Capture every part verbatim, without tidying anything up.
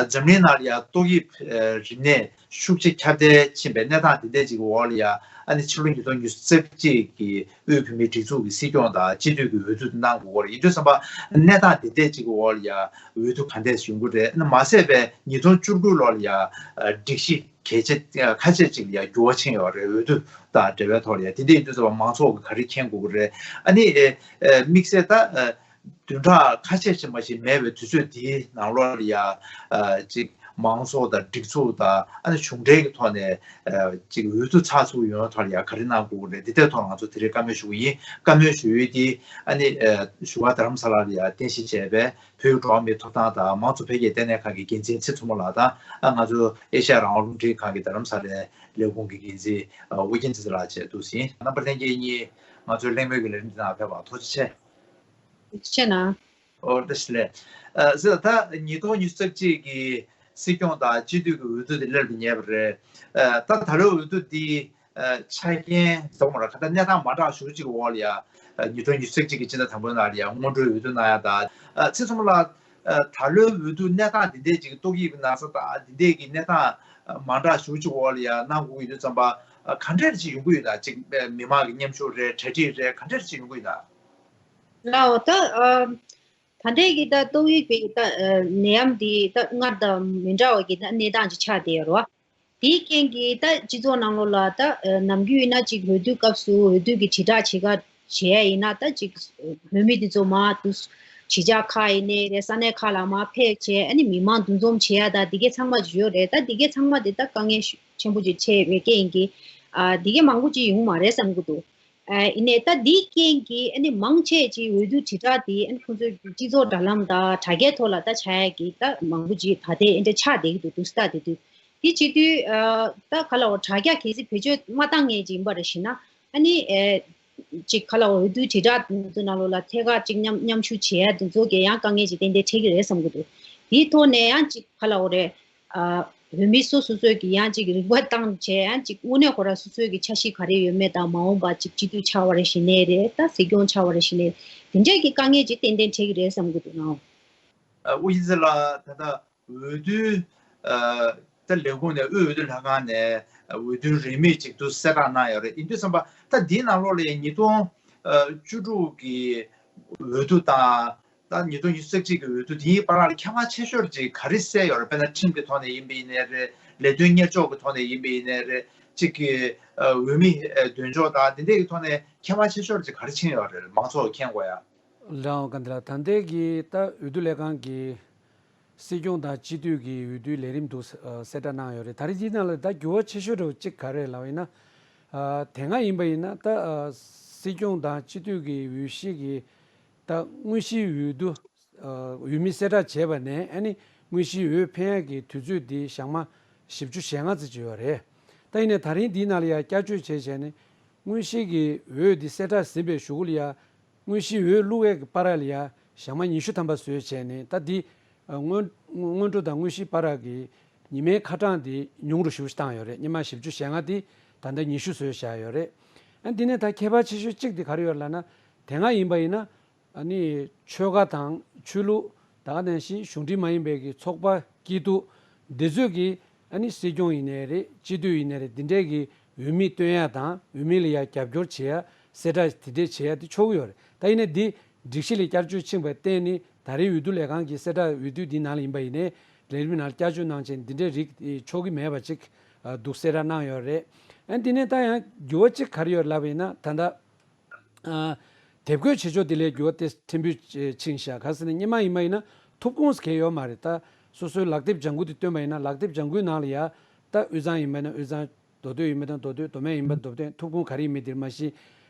འཛམ་གླིང་ནང་ལ་ཡང་ཏོག་དབྱིབས་རིམས་ནད་ཤུགས་ཆེ་ཁྱབ་གདལ་ཕྱིན་པའི་གནས་སྟངས་འདི་འདྲ་ཅིག་གི་འོག་ལ་ཡང་ཨ་ནི་ཕྱི་ལོ་ཉིས་སྟོང་ཉི་ཤུ་རྩ་གཅིག་གི་དབུས་བོད་མིའི་སྒྲིག་འཛུགས་ཀྱི་སྲིད་སྐྱོང་དང་སྤྱི་འཐུས་ཀྱི་འོས་བསྡུ་གནང་དགོས་ཀྱི་ཡོད་རེད། ཡིན་དུས་ཙམ་པ་གནས་སྟངས་འདི་འདྲ་ཅིག་གི་འོག་ལ་ཡང་འོས་བསྡུ་ག་འདྲས་ཡོང་གི་རེད། ཨ་ནི་མ་ཟད་པའི་ཉིས་སྟོང་བཅུ་དྲུག་ལོ་ལ་ཡང་སྒྲིག་གཞི་གལ་ཆེ་ཁ་ཤས་ཅིག་ལ་ཡང་འགྱུར་བ་ཕྱིན་ཡོད་རེད། འོས་བསྡུ་དང་འབྲེལ་བའི་ཐོག་ལ་ཡང་དེ་འདྲ་ཡིན་དུས་ཙམ་པ་མང་ཚོགས་ཀྱིས་ག་རེ་མཁྱེན་དགོས་ཀྱི་རེད། ཨ་ནི་དམིགས་བསལ་ད་བདུན་ཕྲག་ཁ་ཤས་ཤིག་མ་ཞིག་མེད་པའི་དུས་ཚོད་འདིའི་ནང་ལོགས་ལ་ཡ་ཅིག་མང་ཚོགས་དང་སྒྲིག་འཛུགས་དང་ཨ་ནི་གཞུང་འབྲེལ་གྱི་ཐོག་ནས་ཅིག་འོས་བསྡུ་ཚགས་ཚུད་ཡོང་བའི་ཐོག་ལ་ཡ་ག་རེ་གནང་དགོས་ཀྱི་རེད། འདི་ལྟའི་ཐོག་ང་ཚོ་དེ་རིང་བཀའ་མོལ་ཞུ་གི་ཡིན། བཀའ་མོལ་ཞུ་ཡུལ་འདི་ཨ་ནི་བཞུགས་སྒར་རྡ་རམ་ས་ལ་ལ་ཡ་རྟེན་གཞི་བྱས་པའི་བོད་ཀྱི་འགྲོ་བ་མིའི་ཐོབ་ཐང་དང་མང་གཙོ་འཕེལ་རྒྱས་ལྟེ་གནས་ཁང་གི་འགན་འཛིན་ཚེ་མཚོ་མོ་ལགས་དང་ཨ་ང་ཚོ་ཨེ་ཤ་ཡ་རང་དབང་རླུང་འཕྲིན་ཁང་གི་རྡ་རམ་ས་ལའི་ལས་ཁུངས་ཀྱི་འགན་འཛིན་ཨ་ཨོ་རྒྱན་ཚེ་རིང་ལགས་བཅས་འདུག་ཟིན། རྣམ་པ་ལྷན་རྒྱས་གཉིས་ང་ཚོའི་གླེང་མོལ་གྱི་ལས་རིམ་འདི་ནང་ཕེབས་པར་ཐུགས་རྗེ་ཆེ། ཆེ་ན། ཨོ་བཀྲ་ཤིས་བདེ་ལེགས། ཨ་ཟེར་ད་ཉིས་སྟོང་ཉི་ཤུ་རྩ་གཅིག་གི་སྲིད་སྐྱོང་དང་སྤྱི་འཐུས་ཀྱི་འོས་བསྡུ་དེ་སླེབས་ཏེ་ཉེ་བ་རེད། ཨ་ད་ད་ལོའི་འོས་བསྡུ་འདི་ཨ་ཆ་རྐྱེན་ཟེར་བ་མ་རེད། ག་ད་གནས་སྟངས་མ་འདྲ་ཞུ་གཅིག་འོག་ལ་ཡ་ཨ་ཉིས་སྟོང་ཉི་ཤུ་རྩ་གཅིག་གི་སྤྱི་ཟླ་དང་པོའི་ནང་ལ་ཡ་སྔོན་འགྲོའི་འོས་བསྡུ་གནང་ཡ་དང་ཨ་ཚེ་མཚོ་མོ་ལགས་ཨ་ད་ལོའི་འོས་བསྡུ་གནས་སྟངས་འདི་འདྲའི་ཅིག་ཏོག་དབྱིབས་ཀྱི་ན་ཚ་དང་འདི་འདྲའི་གི་གནས་སྟངས་མ་འདྲ་ཞུ་གཅིག་འོག་ལ་ཡ་གནང་དགོས་ཀྱི་ཡོད་དུས་ཙམ་པ་ཨ་ག་འདྲས་ཅིག་ཡོང་གི་ཡོད་ན། ཅིག་མི་མང་གི་མཉམ་ཞུགས་རེད། གྲ་སྒྲིག་རེད། ག་འདྲས་ཅིག་ཡོང་གི་ཡོད་ན། ལའོ་ད། ཨ། ད་ལྟའི་གི་ད་ཏོག་དབྱིབས་ཀྱི་ད་ཨ་ནད་ཡམས་འདི་ད་སྔར་དང་མི་འདྲ་བ་གི་ད་གནས་སྟངས་ཅིག་ཆགས་བསྡད་ཡོད་རེད་བ། དེའི་རྐྱེན་གྱིས་ད་སྤྱི་ཚོགས་ནང་ལོགས་ལ་ད་ཨ་ནམ་རྒྱུན་ཡིན་ན་ཅིག་འོས་བསྡུ་སྐབས་སུ་འོས་བསྡུ་གི་དྲིལ་བསྒྲགས་བྱེད་ག་བྱེད་ཡ་ཡིན་ན་ད་ཅིག་བོད་མི་འདི་ཚོ་མར་འདུག་གཞིས་ཆགས་ཁག་ཡིན་ནའི་རེད། ས་གནས་ཁག་ལ་མར་ཕེབས་བྱས་ཨ་ནི་མི་མང་འདུ་འཛོམས་བྱེད་ཡ་ད་འདི་གའི་ཚང་མ་ཅིག་ཡོད་རེད། ད་འདི་གའི་ཚང་མ་འདི་ད་དཀའ་ངལ་ཤུ་ཆེན་པོ་ཅིག་འཕྲད་ཡོད་པའི་རྐྱེན་གྱིས་ཨ་འདི་གའི་མང་པོ་ཅིག་ཡོང་མ་རེད་བསམ་གྱི་འདུག་ཨ་ཡིན་ནའི་ད་འདིའི་རྐྱེན་གྱིས་ཨ་ནི་མང་ཆེ་ཅིག་འོས་བསྡུ་དྲིལ་བསྒྲགས་དེ་ཨ་ནི་ཁོང་ཚོའི་སྤྱི་ཚོགས་དྲ་ལམ་དང་དྲ་རྒྱའི་ཐོག་ལ་ད་བྱ་ཡ་གི་ད་མང་པོ་ཅིག་ད་ལྟའི་ཨེ་འདྲ་ཆགས་བསྡད་ཀྱི་འདུག་འདུག་སེ་ད་དེ་དུས་དེ་བྱེད་དུས་ཨ་ད་ག་ལ་འོ་དྲ་རྒྱ་གལ་སྲིད་བེད་སྤྱོད་མ་བཏང་མཁན་ཅིག་ཡིན་པ་རེད་ཞེ་ན་ཨ་ནི་ཨེ་ཅིག་ག་ལ་འོ་འོས་བསྡུ་དྲིལ་བསྒྲགས་ཚོ་ནང་ལོགས་ལ་ཐད་ཀར་ཅིག་མཉམ་མཉམ་ཞུགས་བྱེད་ཡ་དེ་ཚོ་གི་ཡང་དཀའ་ངལ་ཅིག་ཏན་ཏན་འཕྲད་ཀྱི་རེད་བསམ་གྱི་འདུག་དེའི་ཐོག་ནས་ཡང་ཅིག་ག་ལ་འོ་རེད། ཨ་བོད་མི་སོ་སོ་སོས་ཀྱི་ཡང་ཅིག་རིག་པ་བཏང་བྱས་ཡང་ཅིག་དངོས་གནས་ཁོ་རང་སོ་སོའི་གི་འཆར་གཞི་ག་རེ་ཡོད་མེད་དང་མ་འོངས་པ་ཅིག་སྤྱི་འཐུས་ཆགས་པ་རེ་ཞིག་ནས་རེད་ད་སྲིད་སྐྱོང་ཆགས་པ་རེ་ཞིག་ནས་དེ་འདྲས་ཀྱི་དཀའ་ངལ་ཅིག་ཏན་ཏན་འཕྲད་ཀྱི་རེད་བསམ་གྱི་འདུག་ནའོ། ཨ་དབུ་ཞི་ཚེ་ལགས་ད་ལྟ་འོས་བསྡུ་ཨ་ད་ལས་ཁུངས་ནས་དབུས་འོས་བསྡུ་ལྷན་ཁང་ནས་འོས་བསྡུ་རིན་མེད་ཅིག་ཏུ་གསལ་བསྒྲགས་གནང་ཡོད་རེད། ཡིན་དུས་ཙམ་པ་ད་འདིའི་ནང་ལོགས་ལ་ཉིས་སྟོང་བཅུ་དྲུག་གི་འོས་བསྡུ་དང་། ད་ཉིས་སྟོང་ཉི་ཤུ་རྩ་གཅིག་གི་འོས་བསྡུ་དེའི་བར་ལ་ཁྱད་པར་ཆེ་ཤོས་ཅིག་ག་རེ་གསལ་ཡོད་རེད། དཔེར་ན་ཁྲིམས་ཀྱི་ཐོག་ནས་ཡིན་པ་ཡིན་ནའི་རེད། ལས་དོན་གཉེར་ཕྱོགས་ཀྱི་ཐོག་ནས་ཡིན་པ་ཡིན་ནའི་རེད། གཅིག་གི་འོས་མི་འདོན་ཕྱོགས་དང་དེ་འདྲས་ཀྱི་ཐོག་ནས་ཁྱད་པར་ཆེ་ཤོས་ཅིག་ག་རེ་ཕྱིན་ཡོད་རེད། མང་ཚོགས་མཁྱེན་དགོས་ཡ། ལའོ་ཀན་དི་ལ་ད་ལྟའི་གི་ད་འོས་བསྡུ་ལས་ཁང་གི་སྲིད་སྐྱོང་དང་སྤྱི་འཐུས་ཀྱི་འོས་བསྡུའི་ལས་རིམ་དུ་གསལ་བསྒྲགས་གནང་ཡོད་རེད། ད་རེས་འདིའི་ནང་ལ་ད་འགྱུར་བ་ཆེ་ཤོས་འདྲ་བོ་གཅིག་ག་རེ་ལབ་ཡིན་ན། དེ་སྔ་ཡིན་པ་ཡིན་ན་ད་སྲིད་སྐྱོང་དང་སྤྱི་འཐུས་ཀྱི་འོས་གཞི་གི་ད་དངོས་གཞིའི་འོས་བསྡུ། ཨ་འོས་མི་གསལ་བསྒྲགས་བྱས་པ་ནས་ཨ་ནི་དངོས་གཞིའི་འོས་འཕེན་ཡག་གི་དུས་ཚོད་འདི་ཞག་མ་བཞི་བཅུ་ཞེ་ལྔ་ཙམ་ཅིག་ཡོད་རེད། ད་ཡིན་ནའི་ད་རིང་འདིའི་ནང་ལ་ཡང་བསྐྱར་བཅོས་བྱས་བྱས་ནས་དངོས་གཞི་གི་འོས་འདི་གསལ་བསྒྲགས་ཟིན་པའི་གཞུག་གུ་ལ་ཡང་དངོས་གཞིའི་འོས་བླུག་ཡག་གི་བར་ལ་ཡང་ཞག་མ་ཉི་ཤུ་ཐམ་པ་བཟོས་བྱས་ནས་ད་འདི་ཨ་སྔོན་སྔོན་འགྲོ་དང་དངོས་གཞིའི་བར་གྱི་ཉི་མའི་ཁ་གྲངས་འདི་ཉུང་རུ་ཞེ་པོ་ཞིག་བཏང་ཡོད་རེད། སྔོན་མ་བཞི་བཅུ་ཞེ་ལྔ་འདི་ད་ལྟ་ཉི་ཤུ་བཟོས་བཞག་ཡོད་རེད། ཨ་འདི་ནས་ད་ཁྱད་པར་ཆེ་ཤོས་གཅིག་འདི་ག་རེ་ཡོད་ལབ་ན། དེ་སྔ་ཡིན་པ་ཡིན་ན། ཨ་ནི་ཆོལ་ཁ་དང་ཆོས་ལུགས་ད་ག་ནང་བཞིན་གཞུང་འབྲེལ་མ་ཡིན་པའི་གི་ཚོགས་པ་སྐྱིད་སྡུག་འདི་ཚོས་ཀྱི་ཨ་ནི་སྲིད་སྐྱོང་ཡིན་ནའི་རེད། སྤྱི་འཐུས་ཡིན་ནའི་རེད། འདི་འདྲའི་གི་འོས་མི་བཏོན་ཡ་དང་འོས་མི་ལ་ཡ་རྒྱབ་སྐྱོར་བྱེད་ཡ་གསལ་བསྒྲགས་དེ་འདྲས་བྱེད་ཡ་དེ་ཆོག་གི་ཡོད་རེད། ད་ཡིན་ནའི་འདི་སྒྲིག་གཞི་ལ་བསྐྱར་བཅོས་ཕྱིན་པར་བརྟེན་ནས་ད་རེས་འོས་བསྡུ་ལས་ཁང་གི་གསལ་བསྒྲགས་འོས་བསྡུ་འདིའི་ནང་ལ་ཡིན་པ་ཡིན་ནའི་ལས་རིམ་ནང་བསྐྱར་བཅོས་གནང་བྱས་འདི་འདྲའི་རིགས་ཆོག་གི་མེད་པ་ཅིག་འདུག་གསལ་བསྒྲགས་གནང་ཡོད་རེད། ཨ་འདི་ནས་ད་ཡང་འགྱུར་བ་ཅིག་ག་རེ་ཡོད་ལབ་པ་ཡིན་ན་ད་ལྟ། ཨ་དེབ་འགོད་བྱེད་ཕྱོགས་དེ་ལས་འགྱུར་བ་དེ་ཕྲན་བུ་ཕྱིན་ཤག་ག་ཟེར་ན་སྔོན་མ་ཡིན་པ་ཡིན་ན་ཐོབ་ཁུངས་གང་ཡང་ཡོད་མ་རེད། ད་སོ་སོའི་ལག་དེབ་ལྗང་ཁུ་དེ་བཏོན་པ་ཡིན་ན་ལག་དེབ་ལྗང་ཁུའི་ནང་ལ་ཡ་ད་དབུས་གཙང་ཡིན་པ་ཡིན་ན་དབུས་གཙང་། མདོ་སྟོད་ཡིན་པ་ཡིན་ན་མདོ་སྟོད། མདོ་སྨད་ཡིན་པ་མདོ་སྨད། ཐོབ་ཁུངས་ག་རེ་ཡིན་མིན་དེར་མ་གཞི་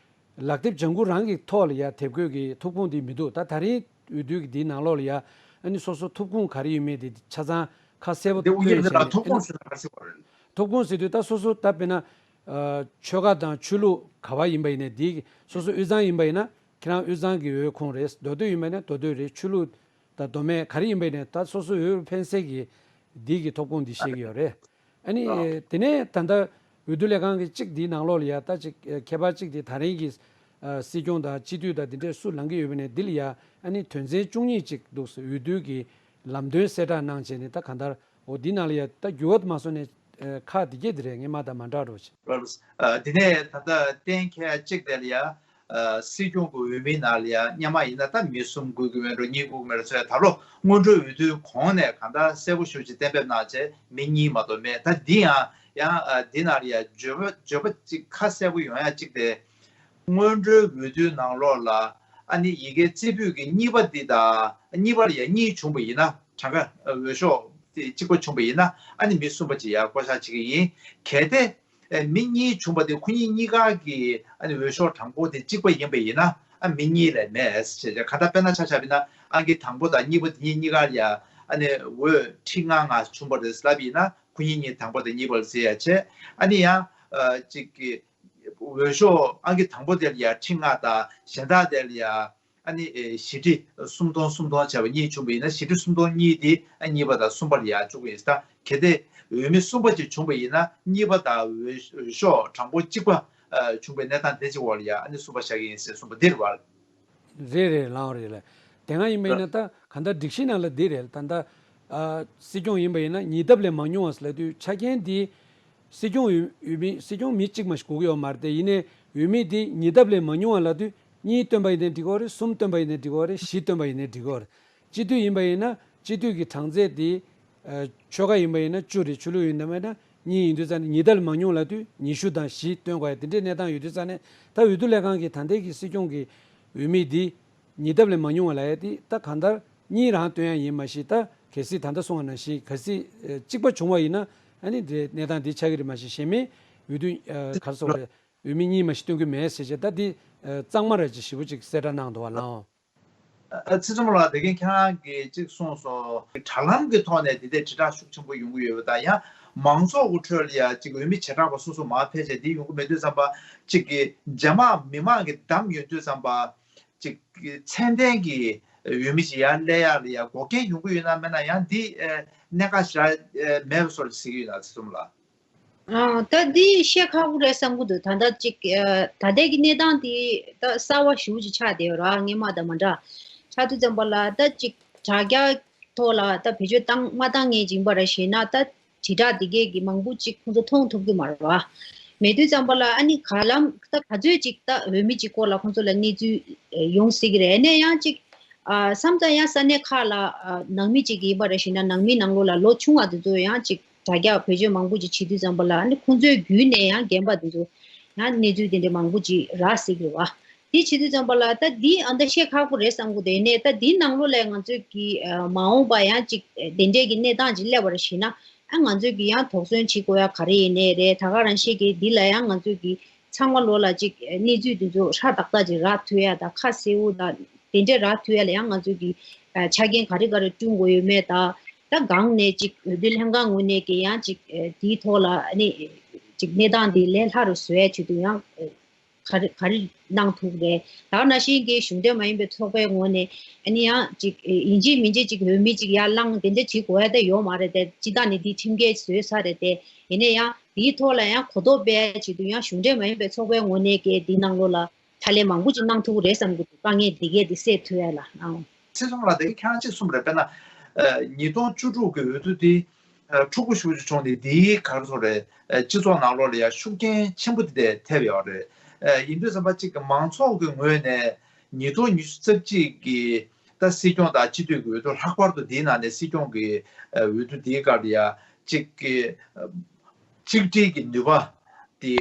ལག་དེབ་ལྗང་ཁུ་རང་གི་ཐོག་ལ་ཡ་དེབ་འགོད་ཀྱི་ཐོབ་ཁུངས་དེ་མི་འདུག་ད་ད་རིང་འོས་བསྡུ་གི་དེའི་ནང་ལོགས་ལ་ཡ་ཨ་ནི་སོ་སོ་ཐོབ་ཁུངས་ག་རེ་ཡོད་མེད་དེ་ཆ་ཚང་ཁ་གསལ་པོ་འདི་དབུ་ཡིན་ཐོན་ན་བྱས་ནས་ཐོབ་ཨ་ནི་ཁུངས་ཟེར་ན་ག་རེ་ཟེར་བ་རེད། ཐོབ་ཁུངས་ཟེར་དུས་ད་སོ་སོ་ད་དཔེར་ན། ཨ་ཆོལ་ཁ་དང་ཆོས་ལུགས་ག་བ་ཡིན་པ་ཡིན་ནའི་དེའི་སོ་སོ་དབུས་གཙང་ཡིན་པ་ཡིན་ན་ཁྱེད་རང་དབུས་གཙང་གི་འོས་ཁོངས་རེད། མདོ་སྟོད་ཡིན་པ་ཡིན་ན་མདོ་སྟོད་རེད། ཆོས་ལུགས་དང་མདོ་སྨད་ག་རེ་ཡིན་པ་ཡིན་ནའི་ད་སོ་སོ་འོས་འཕེན་སའི་གི་དེའི་གི་ཐོབ་ཁུངས་འདི་ཤེས་ཀྱི་ཡོད་རེད། ཨ་ནི་ཨ་དེ་ནས་ད་ལྟ་འོས་བསྡུ་ལས་ཁང་གི་གཅིག་འདིའི་ནང་ལོགས་ལ་ཡ་ད་ཅིག་ཨ་ཁྱད་པར་གཅིག་དེ་ད་རིང་གི་ཨ་སྲིད་སྐྱོང་དང་སྤྱི་འཐུས་དང་འདི་འདྲས་སུ་ལངས་ཀྱི་ཡོད་པ་ནས་འདི་ལ་ཡ་ཨ་ནི་དོན་ཚན་བཅུ་གཉིས་ཅིག་འདུག་འོས་བསྡུ་གི་ ལམ་སྟོན་གསལ་བསྒྲགས་གནང་བྱས་ནས། ད་གང་ལྟར་འོ་འདི་ནང་ལ་ཡ་ད་འགྱུར་བ་མ་སོང་ནས་ཨ་ཁག་འདི་གས་འདི་རེད། སྔོན་མ་དང་མ་འདྲ་འགྲོ་ཆེ། ལགས། ཨ་དེ་ནས་ད་ལྟ་གཏན་འཁེལ་གཅིག་དེ་ལ་ཡ་ཨ་སྲིད་སྐྱོང་གི་འོས་མིའི་ནང་ལ་ཡ་སྔོན་མ་ཡིན་ན་ད་མི་གསུམ་དགོས་ཀྱི་མེད་འགྲོ། གཉིས་དགོས་ཀྱི་མེད་འགྲོ་ཟེར། ད་ལོ་སྔོན་འགྲོའི་འོས་བསྡུའི་གོང་ནས་གང་ལྟར་གསལ་པོ་ཞེ་པོ་ཅིག་གཏན་འབེབས་གནང་བྱས་མི་གཉིས་མ་གཏོགས་མེད། ད་འདི་ཡང་ཡང་ཨ་འདི་ནང་ལ་ཡ་བརྗོད་པ་བརྗོད་པ་ཅིག་ཁ་གསལ་པོ་ཡོང་ཡ་གཅིག་དེ། སྔོན་འགྲོའི་འོས་བསྡུའི་ནང་ལོགས་ལ་ཨ་ནི་ཡི་གེ་རྩིས་འབུལ་གྱི་གཉིས་པ་འདི་དང་། གཉིས་པ་ལ་ཡ་གཉིས་བྱུང་བ་ཡིན་ན། གྲངས་ཀ་འོས་ཤོག་དེ་གཅིག་པ་བྱུང་བ་ཡིན་ན་ཨ་ནི་མི་གསུམ་པ་ཅིག་ཡར་བསྐོ་བཞག་བྱེད་ཀྱི་ཡིན། གལ་ཏེ་ཨེ་མི་གཉིས་བྱུང་བ་དེ་ཁོ་གཉིས་གཉིས་ཀ་གི་ཨ་ནི་འོས་ཤོག་གྲངས་འབོར་དེ་གཅིག་པ་ཡིན་པ་ཡིན་ན་ཨ་མི་གཉིས་ལས་མེད་ཟེར་བྱས། གང་ལྟར་དཔེར་ན་ཆ་བཞག་པ་ཡིན་ན་ཨང་ཀི་དང་པོ་དང་གཉིས་པ་དེ་གཉིས་གཉིས་ཀ་ལ་ཡ་ཨ་ནི་འོས་ཁྲི་ལྔ་ལྔ་བྱུང་བ་རེད་ལབ་ཡིན་ན། ཁོ་གཉིས་གཉིས་དང་པོ་དང་གཉིས་པ་ལ་ཟེར་ཡ་བྱས། ཨ་ནི་ཡང་ཨ་གཅིག་གི་འོས་ཤོག་ཨང་ཀི་དང་པོ་དེ་ལ་ཡ་ཁྲི་ལྔ་དང་གཞན་དག་དེ་ལ་ཡ་ཨ་ནི་ཨེ་བཞི་ཁྲི་སུམ་སྟོང་སུམ་སྟོང་བྱས་པ་གཉིས་བྱུང་བ་ཡིན་ན། བཞི་ཁྲི་སུམ་སྟོང་གཉིས་དེ་ཨ་གཉིས་པ་དང་གསུམ་པ་ལ་ཡ་བཅུག་གི་ཡིན། ད་གལ་ཏེ་འོས་མི་གསུམ་པ་ཅིག་བྱུང་བ་ཡིན་ན་གཉིས་པ་དང་འོས་འོས་ཤོག་གྲངས་འབོར་གཅིག་པ་ཨ་བྱུང་བའི་གནས་སྟངས་དེ་གཅིག་འོག་ལ་ཡ་ཨ་ནི་གསུམ་པ་བཞག་གི་ཡིན་ཟེར་གསུངས་པ་འདི་རེད་བ། རེད་རེད། ལའང་རེད་ལ། དེ་སྔ་ཡིན་པ་ཡིན་ན་ད་གང་ལྟར་སྒྲིག་གཞི་ནང་ལ་འདི་རེད། ད་ལྟ་ཨ་སྲིད་སྐྱོང་ཡིན་པ་ཡིན་ན་ཉིས་ལྡབ་ལས་མ་ཉུང་བ་ཟེར་ལབ་དུས་ཆ་རྐྱེན་འདི་སྲིད་སྐྱོང་འོས་འོས་མི་སྲིད་སྐྱོང་མི་གཅིག་མ་ཞིག་དགོས་ཀྱི་ཡོད་མ་རེད་དེ། ཡིན་ནའི་འོས་མི་འདི་ཉིས་ལྡབ་ལས་མ་ཉུང་བ་ལབ་དུས་གཉིས་བཏོན་པ་ཡིན་ནའི་འགྲིག་གི་རེད། གསུམ་བཏོན་པ་ཡིན་ནའི་འགྲིག་གི་རེད། བཞི་བཏོན་པ་ཡིན་ནའི་འགྲིག་གི་རེད། སྤྱི་འཐུས་ཡིན་པ་ཡིན་ན་སྤྱི་འཐུས་ཀྱི་གྲངས་ཚད་འདི་ཨ་ཆོལ་ཁ་ཡིན་པ་ཡིན་ན་བཅུ་རེད། ཆོས་ལུགས་ཡིན་པ་ཡིན་ན་གཉིས་ཡིན་དུས་ཙང་ནས་ཉིས་ལྡབ་ལས་མ་ཉུང་ལབ་དུས་ཉི་ཤུ་དང་བཞི་བཏོན་དགོས་ཡ་དེ་འདྲའི་གནས་སྟངས་ཡོད་དུས་ཙང་ནས། ད་འོས་བསྡུ་ལས་ཁང་གིས་ད་ལྟའི་གི་སྲིད་སྐྱོང་གི་འོས་མི་འདི་ཉིས་ལྡབ་ལས་མ་ཉུང་བ་ལབ་ཡ་དེ་ད་གང་ལྟར་གཉིས་རང་བཏོན་ཡ་ཡིན། མ་གཞི་ད་གལ་སྲིད་ད་ལྟ་གསུངས་པ་ནང་བཞིན་གལ་སྲིད་ཨ་གཅིག་པ་བྱུང་བ་ཡིན་ན་ཨ་ནི་དེ་གནས་སྟངས་འདི་ཆགས་ཀྱི་རེད། མ་གཞི་གཞན་མི་འོས་བསྡུ་ཨ་ག་རེ་ཟེར་དགོས་རེད། འོས་མི་གཉིས་མ་གཞི་བཏོན་གྱི་མེད་ཟེར་བྱས། ད་འདི་ཨ་གཙང་མ་ར་ཅིག་ཞེ་པོ་ཅིག་གསལ་བསྒྲགས་གནང་འདུག་བ་ལགས། ཨ་ཚེ་རིང་ལགས། དེ་གིན་ཁྱེད་རང་གིས་ཅིག་གསུངས་སོང་། དྲ་ལམ་གྱི་ཐོག་ནས་འདི་འདྲའི་དྲིལ་བསྒྲགས་ཤུགས་ཆེན་པོ་ཡོང་གི་ཡོད་པ་དང་། ཡང་མང་ཚོགས་ཀྱི་ཁྲོད་ལ་ཡང་ཅིག་འོས་མི་བྱེ་བྲག་པ་སོ་སོ་མར་ཕེབས་བྱས་འདི་ཡོང་གི་མེད་དུས་ཙམ་པ། ཅིག་གི་རྗེས་མ་མི་མང་གིས་བདམས་ཡོང་དུས་ཙམ་པ། ཅིག་གི་ཚད་ལྡན་གྱི་འོས་མི་ཅིག་ཡར་སླེབས་ཡག་ལ་ཡང་འགོག་རྐྱེན་ཡོང་གི་ཡོད་ན་མེད་ན། ཡང་འདི་ཨེ་གནད་འགག་ཞེ་དྲག་ཨེ་མེད་པ་བཟོ་འདྲ་ཅིག་གཟིགས་ཀྱི་ཡོད་ན། ཚེ་རིང་ལགས། ཨ་ད་འདི་བཤད་ཁག་པོ་རེད་བསམ་གྱི་འདུག་ད་ལྟ་ཅིག་ཨ་ད་ལྟའི་གི་གནས་སྟངས་དེ་ད་གསར་བ་ཞེ་པོ་ཅིག་ཆགས་བསྡད་ཡོད་ར། སྔོན་མ་དང་མ་འདྲ་ཆགས་དུས་ཙམ་པ་ལ། ད་ཅིག་དྲ་རྒྱ་ཐོག་ལ་ད་བེད་སྤྱོད་བཏང་མ་བཏང་མཁན་ཅིག་ཡིན་པ་ར་ཞེ་ན། ད་དྲིལ་བསྒྲགས་འདི་གས་ཀྱི་མང་པོ་ཅིག་ཁོང་ཚོ་མཐོང་ཐུབ་ཀྱི་མ་རེད་བ། མེད་དུས་ཙམ་པ་ལ་ཨ་ནི་ག་ལམ་ད་ག་ཚོད་ཅིག་ད་འོས་མི་ཅིག་སྐོར་ལ་ཁོང་ཚོ་ལ་གནས་ཚུལ་ཨེ་ཡོང་སྲིད་ཀྱི་རེད། ཨ་ནས་ཡང་ཅིག་ཨ་བསམ་ཙང་ཡང་ས་གནས་ཁག་ལ་ཨ་ནང་མི་ཅིག་ཡིན་པ་ར་ཞེ་ན། ནང་མི་ནང་ལོགས་ལ་ལོ་ཆུང་བ་དེ་ཚོ་ཡང་ཅིག་དྲ་རྒྱ་བེད་སྤྱོད་མང་པོ་ཅིག་བྱེད་དུས་ཙམ་པ་ལ་ཨ་ནི་ཁོང་ཚོའི་བརྒྱུད་ནས་ཡང་རྒན་པ་དེ་ཚོ་ཡང་གནས་ཚུལ་དེ་འདྲ་མང་པོ་ཅིག་རག་སྲིད་ཀྱི་རེད་བ། དེ་བྱེད་དུས་ཙམ་པ་ལ་ད་འདི་ཨ་ད་བཤད་ཁག་པོ་རེད་བསམ་གྱི་འདུག་ཡིན་ནའི་ད་འདི་ནང་ལོགས་ལ་ང་ཚོས་ཀྱི་ཨ་མ་འོངས་པ་ཡང་ཅིག་དེ་འདྲས་ཀྱི་གནས་སྟངས་ཅིག་སླེབས་པ་ར་ཞེ་ན། ཨ་ང་ཚོས་ཀྱི་ཡང་དོགས་ཟོན་བྱེད་དགོས་ཡ་ག་རེ་ཡིན་ནའི་རེད། ད་ག་རང་བཤད་ཀྱི་འདི་ལ་ཡང་ང་ཚོས་ཀྱི་ཚང་མ་ལོ་ལ་ཅིག་གནས་ཚུལ་དེ་ཚོ་ཧྲ་ཏག་ཏག་ཅིག་རག་ཐུབ་ཡ་དང་། ཁ་གསལ་པོ་དང་དེ་འདྲས་རག་ཐུབ་ཡ་ལ་ཡང་ང་ཚོས་ཀྱི་ཨ་ཆ་རྐྱེན་ག་རེ་ག་རེ་བསྐྲུན་དགོས་ཡོད་མེད་དང་། ད་སྒང་ནས་ཅིག་འོས་བསྡུ་ལྷན་ཁང་ངོས་ནས་ཀྱི་ཡང་ཅིག་ཨ་དེའི་ཐོག་ལ་ཨ་ནི་ཅིག་གནས་སྟངས་དེ་ལས་སླ་རུ་བཟོ་ཡ་ཆེད་དུ་ཡང་ཨ་ག་རེ་ག་རེ་གནང་ཐུབ་རེད། ད་ག་ནང་བཞིན་གྱི་གཞུང་འབྲེལ་མ་ཡིན་པའི་ཚོགས་པའི་ངོས་ནས་ཨ་ནི་ཡང་ཅིག་ཡིན་གཅིག་མིན་གཅིག་ཅིག་འོས་མི་ཅིག་ཡར་ལངས་དེ་འདྲ་བྱེད་དགོས་ཡ་ད་ཡོད་མ་རེད་དེ། སྤྱི་བཏང་ནས་འདི་ཁྲིམས་འགལ་བཟོས་ཚར་རེད་དེ། ཡིན་ན་ཡང་དེའི་ཐོག་ལ་ཡང་གོ་རྟོགས་སྤེལ་ཡ་ཆེད་དུ་ཡང་གཞུང་འབྲེལ་མ་ཡིན་པའི་ཚོགས་པའི་ངོས་ནས་ཀྱི་འདི་ནང་ལོགས་ལ་ཕྱག་ལས་མང་པོ་ཅིག་གནང་ཐུབ་ཀྱི་རེད་བསམ་གྱི་འདུག་དཀའ་ངལ་འདི་གས་འདི་སེལ་ཐུབ་ཡ་ལ། ཨང་། ཚེ་རིང་ལགས། དེ་ཁྱེད་རང་གཅིག་གསུངས་པ་རེད། དཔེར་ན་ཨ་ཉིས་སྟོང་བཅུ་དྲུག་གི་འོས་བསྡུ་འདི་ཨ་འཁྲུག་པོ་ཞེ་པོ་ཅིག་བྱུང་ནས། འདིའི་ག་རེ་ཟེར་དགོས་རེད། ཨ་སྤྱི་ཚོགས་ནང་ལོགས་ལ་ཡང་ཤུགས་རྐྱེན་ཆེན་པོ་དེ་འདྲ་ཐེབས་ཡོད་རེད། ཨ་ཡིན་དུས་ཙམ་པ་ཅིག་གི་མང་ཚོགས་ཀྱི་ངོས་ནས་ཉིས་སྟོང་ཉི་ཤུ་རྩ་གཅིག་གི་ད་སྲིད་སྐྱོང་དང་སྤྱི་འཐུས་ཀྱི་འོས་བསྡུ། ལྷག་པར་དུ་འདིའི་ནང་ནས་སྲིད་སྐྱོང་གི་ཨ་འོས་བསྡུ་འདིའི་སྐབས་ལ་ཡང་ཅིག་གི་ཨ་གཅིག་སྒྲིལ་གྱི་ནུས་པ་དེ་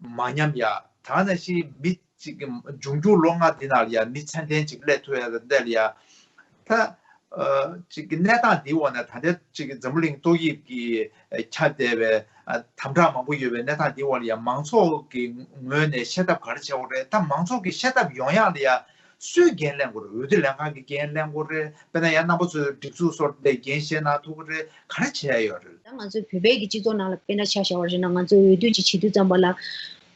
མ་ཉམས་ཡ། ད་ནང་བཞིན་མི་ཅིག་གི་འབྱུང་འགྱུར་ལོ་ལྔ་འདི་ནང་ལ་ཡང་མི་ཚད་ལྡན་ཅིག་སླེབས་ཐུབ་ཡ་དང་འདི་ལ་ཡང་། ད་ཨ་ཅིག་གི་གནས་སྟངས་འདིའི་འོག་ནས་ད་ལྟའི་ཅིག་གི་འཛམ་བུ་གླིང་ཏོག་དབྱིབས་ཀྱིས་ཨ་ཁྱབ་བསྡད་པའི་ཨ་དམ་དྲག་མང་པོ་ཡོད་པའི་གནས་སྟངས་འདིའི་འོག་ལ་ཡང་མང་ཚོགས་ཀྱི་ངོས་ནས་ཤེས་ཐབས་ག་རེ་བྱེད་དགོས་རེད། ད་མང་ཚོགས་ཀྱི་ཤེས་ཐབས་ཡོང་ཡག་ལ་ཡང་སུས་འགན་ལེན་དགོས་རེད། འོས་བསྡུ་ལྷན་ཁང་གིས་འགན་ལེན་དགོས་རེད། དཔེར་ན་ཡང་རྣམ་པ་ཚོས་སྒྲིག་འཛུགས་སོགས་དེ་འགན་བཞེས་གནང་ཐུབ་ཀྱི་རེད། ག་རེ་བྱེད་ཡ་ཡོད་རེད། ད་ང་ཚོའི་བོད་པའི་གི་སྤྱི་ཚོགས་ནང་ལ་དཔེར་ན་ཆ་བཞག་པ་རེད་ན། ང་ཚོས་འོས་བསྡུ་ཅིག་བྱེད་དུས་ཙམ་པ་ལ།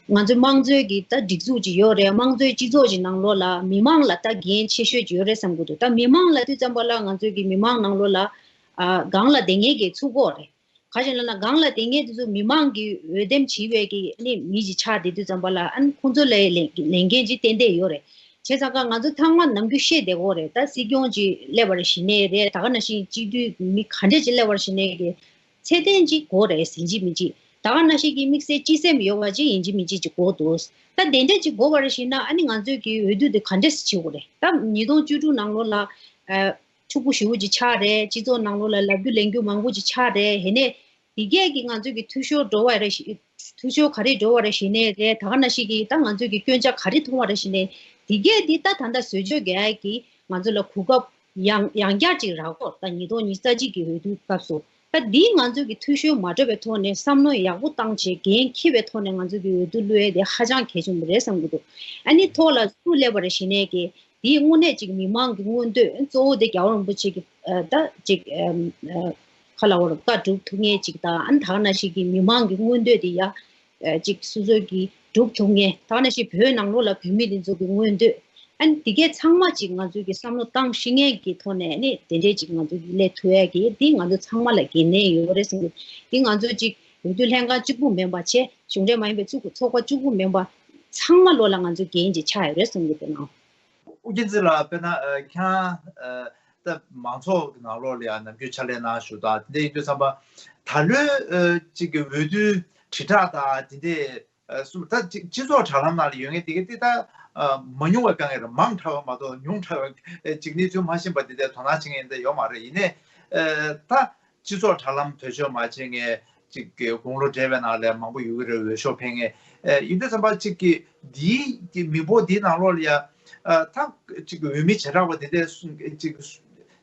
ང་ཚོའི་དམངས་གཙོའི་གི་ད་སྒྲིག་འཛུགས་ཅིག་ཡོད་རེད། དམངས་གཙོའི་སྤྱི་ཚོགས་ཅིག་ནང་ལོགས་ལ་མི་མང་ལ་ད་འགན་ཆེ་ཤོས་ཅིག་ཡོད་རེད་བསམ་གྱི་འདུག་ད་མི་མང་ལབ་དུས་ཙམ་པ་ལ་ང་ཚོའི་གི་མི་མང་ནང་ལོགས་ལ་ཨ་སྒང་ལ་བསྡད་མཁན་གྱི་ཚུགས་ཀྱི་ཡོད་རེད། ག་རེ་ལབ་ན་སྒང་ལ་བསྡད་མཁན་དེ་ཚོ་མི་མང་གི་འོས་འདེམས་བྱས་པའི་གི་ཨ་ནི་མི་ཅིག་ཆགས་བསྡད་དུས་ཙམ་པ་ལ། ཨ་ནི་ཁོང་ཚོ་ལ་ལས་ལས་འགན་ཅིག་ཏན་ཏན་ཡོད་རེད། བྱས་ཙང་ཀ་ང་ཚོ་ཚང་མ་ནམ་རྒྱུན་བཤད་བསྡད་ཀྱི་ཡོད་རེད། ད་སྲིད་སྐྱོང་ཅིག་སླེབས་པ་རེད་ཞེ་ནས་རེད། ད་ག་ནང་བཞིན་སྤྱི་འཐུས་མི་ག་འདྲས་ཅིག་སླེབས་པ་རེད་ཞེ་ནས་ཀྱི་ཚད་ལྡན་ཅིག་དགོས་རེད། ཡིན་གཅིག་མིན་གཅིག་ད་ག་ནང་བཞིན་གྱི་དམིགས་བསལ་སྤྱི་སེམས་ཡོད་པ་ཅིག་ཡིན་གཅིག་མིན་གཅིག་ཅིག་དགོས་འདུག་ད་དེ་འདྲས་ཅིག་དགོས་པ་རེད་ཞེ་ན། ཨ་ནི་ང་ཚོས་ཀྱི་འོས་བསྡུ་དེ་ག་འདྲས་སེ་བྱེད་དགོས་རེད། ད་ཉིས་སྟོང་བཅུ་དྲུག་ནང་ལོགས་ལ་ཨ་འཁྲུག་པོ་ཞེ་པོ་ཅིག་ཆགས་རེད། སྤྱི་ཚོགས་ནང་ལོགས་ལ་ལབ་རྒྱུ་ལེན་རྒྱུ་མང་པོ་ཅིག་ཆགས་རེད། ཡིན་ནའི་དེ་གས་ཀྱིས་ང་ཚོས་ཀྱི་འཐུས་ཤོར་འགྲོ་བ་རེད་ཞེ། འཐུས་ཤོར་ག་རེ་འགྲོ་བ་རེད་ཞེ་ནས་རེད། ད་ག་ནང་བཞིན་གྱི་ད་ང་ཚོས་ཀྱི་སྐྱོན་ཆ་ག་རེ་མཐོང་བ་རེད་ཞེ་ནས། དེ་གས་འདི་ད་ད་ལྟ་བཟོ་བཅོས་རྒྱག་ཡ་གི་ང་ཚོ་ལ་གོ་སྐབས་ཡང་ཡང་བསྐྱར་ཅིག་རག་གོ། ད་ཉིས་སྟོང་ཉི་ཤུ་རྩ་གཅིག་གི་འོས་བསྡུ་སྐབས་སུ་ད་འདིས་ང་ཚོས་ཀྱི་འཐུས་ཤོར་མ་འགྲོ་བའི་ཐོག་ནས་བསམ་བློ་ཡག་པོ་བཏང་བྱས་འགན་འཁྱེར་བའི་ཐོག་ནས་ང་ཚོས་ཀྱི་འོས་བསྡུ་བླུག་ཡ་དེ་ཧ་ཅང་གལ་ཆེན་པོ་རེད་བསམ་གྱི་འདུག་ཨ་ནི་ཐོག་ལ་སུ་སླེབས་པ་རེད་ཞེ་ནས་ཀྱི་དེའི་དངོས་གནས་ཅིག་མི་མང་གི་མངོན་འདོད་གཙོ་བོ་དེ་རྒྱལ་བ་རིན་པོ་ཆེ་གི་ཨ་ད་ཅིག་ཨམ་ཨ་ཁ་ལ་བར་བཀའ་སྒྲུབ་ཐུབ་མཁན་ཅིག་དང་། ཨ་ནི་ད་ག་ནང་བཞིན་གྱི་མི་མང་གི་མངོན་འདོད་དེ་ཡ་ཨ་ཅིག་སོ་སོ་གི་སྒྲུབ་ཐུབ་མཁན། ད་ག་ནང་བཞིན་བོད་ནང་ལོགས་ལ་བོད་མི་དེ་ཚོ་གི་མངོན་འདོད། ཨ་ནི་དེ་གས་ཚང་མ་ཅིག་ང་ཚོས་ཀྱི་བསམ་བློ་བཏང་ཤེས་མཁན་གྱི་ཐོག་ནས་ཨ་ནི་དེ་འདྲས་ཅིག་ང་ཚོས་ཀྱི་སླེབས་ཐུབ་ཡ་གི་དེ་ང་ཚོ་ཚང་མ་ལ་འགན་ལེན་ཡོད་རེད་བསམ་གི། དེ་ང་ཚོ་ཅིག་འོས་བསྡུ་ལྷན་ཁང་གཅིག་པུ་མིན་པ་བྱས། གཞུང་འབྲེལ་མ་ཡིན་པའི་ཚོགས་ཚོགས་པ་གཅིག་པུ་མིན་པ་ཚང་མ་ལོགས་ལ་ང་ཚོའི་འགན་ཅིག་ཆགས་ཡོད་རེད་བསམ་གི་འདུག་ནང་། ཨོ་རྒྱན་རྩེ་ལགས། དཔེར་ན་ཨ་ཁྱེད་རང་ཨ་ད་མང་ཚོགས་ཀྱི་ནང་ལོགས་ལ་ཡང་ནམ་རྒྱུན་ཕྱག་ལས་གནང་བཞུགས་དང་། དེ་འདྲ་ཡིན་དུས་ཙམ་པ་ད་ལོའི་ཨ་ཅིག་གི་འོས་བསྡུའི་དྲིལ་བསྒྲགས་དང་དེ་འདྲས་ཨ་གསུམ་ད་ཅིག་སྤྱི་ཚོགས་དྲ་ལམ་ནང་ལ་ཡོད་མཁན་དེ་ག་དེ་ད་ཨ་མ་ཉུང་བའི་དཀའ་ངལ་རེད། མང་དྲགས་པ་མ་གཏོགས་ཉུང་དྲགས་པའི་ཨ་ཅིག་གནས་ཚུལ་མ་ཤེས་པ་དེ་འདྲས་དོ་སྣང་བྱེད་མཁན་དེ་ཡོད་མ་རེད། ཡིན་ནའི་ཨ་ད། སྤྱི་ཚོགས་དྲ་ལམ་བེད་སྤྱོད་མ་བྱེད་མཁན་ཅིག་གི་དགུང་ལོ་བགྲེས་པའི་ནང་ལ་མང་པོ་ཡོད་ཀྱི་རེད། འོས་ཤོག་འཕེན་མཁན་ཨེ་ཡིན་དུས་ཙམ་པ་ཅིག་གི་འདིའི་གི་མི་འབོར་འདིའི་ནང་ལོགས་ལ་ཡ་ཨ་ད་ཅིག་གི་འོས་མི་བྱེ་བྲག་པ་དེ་འདྲས་གསུང་ཅིག་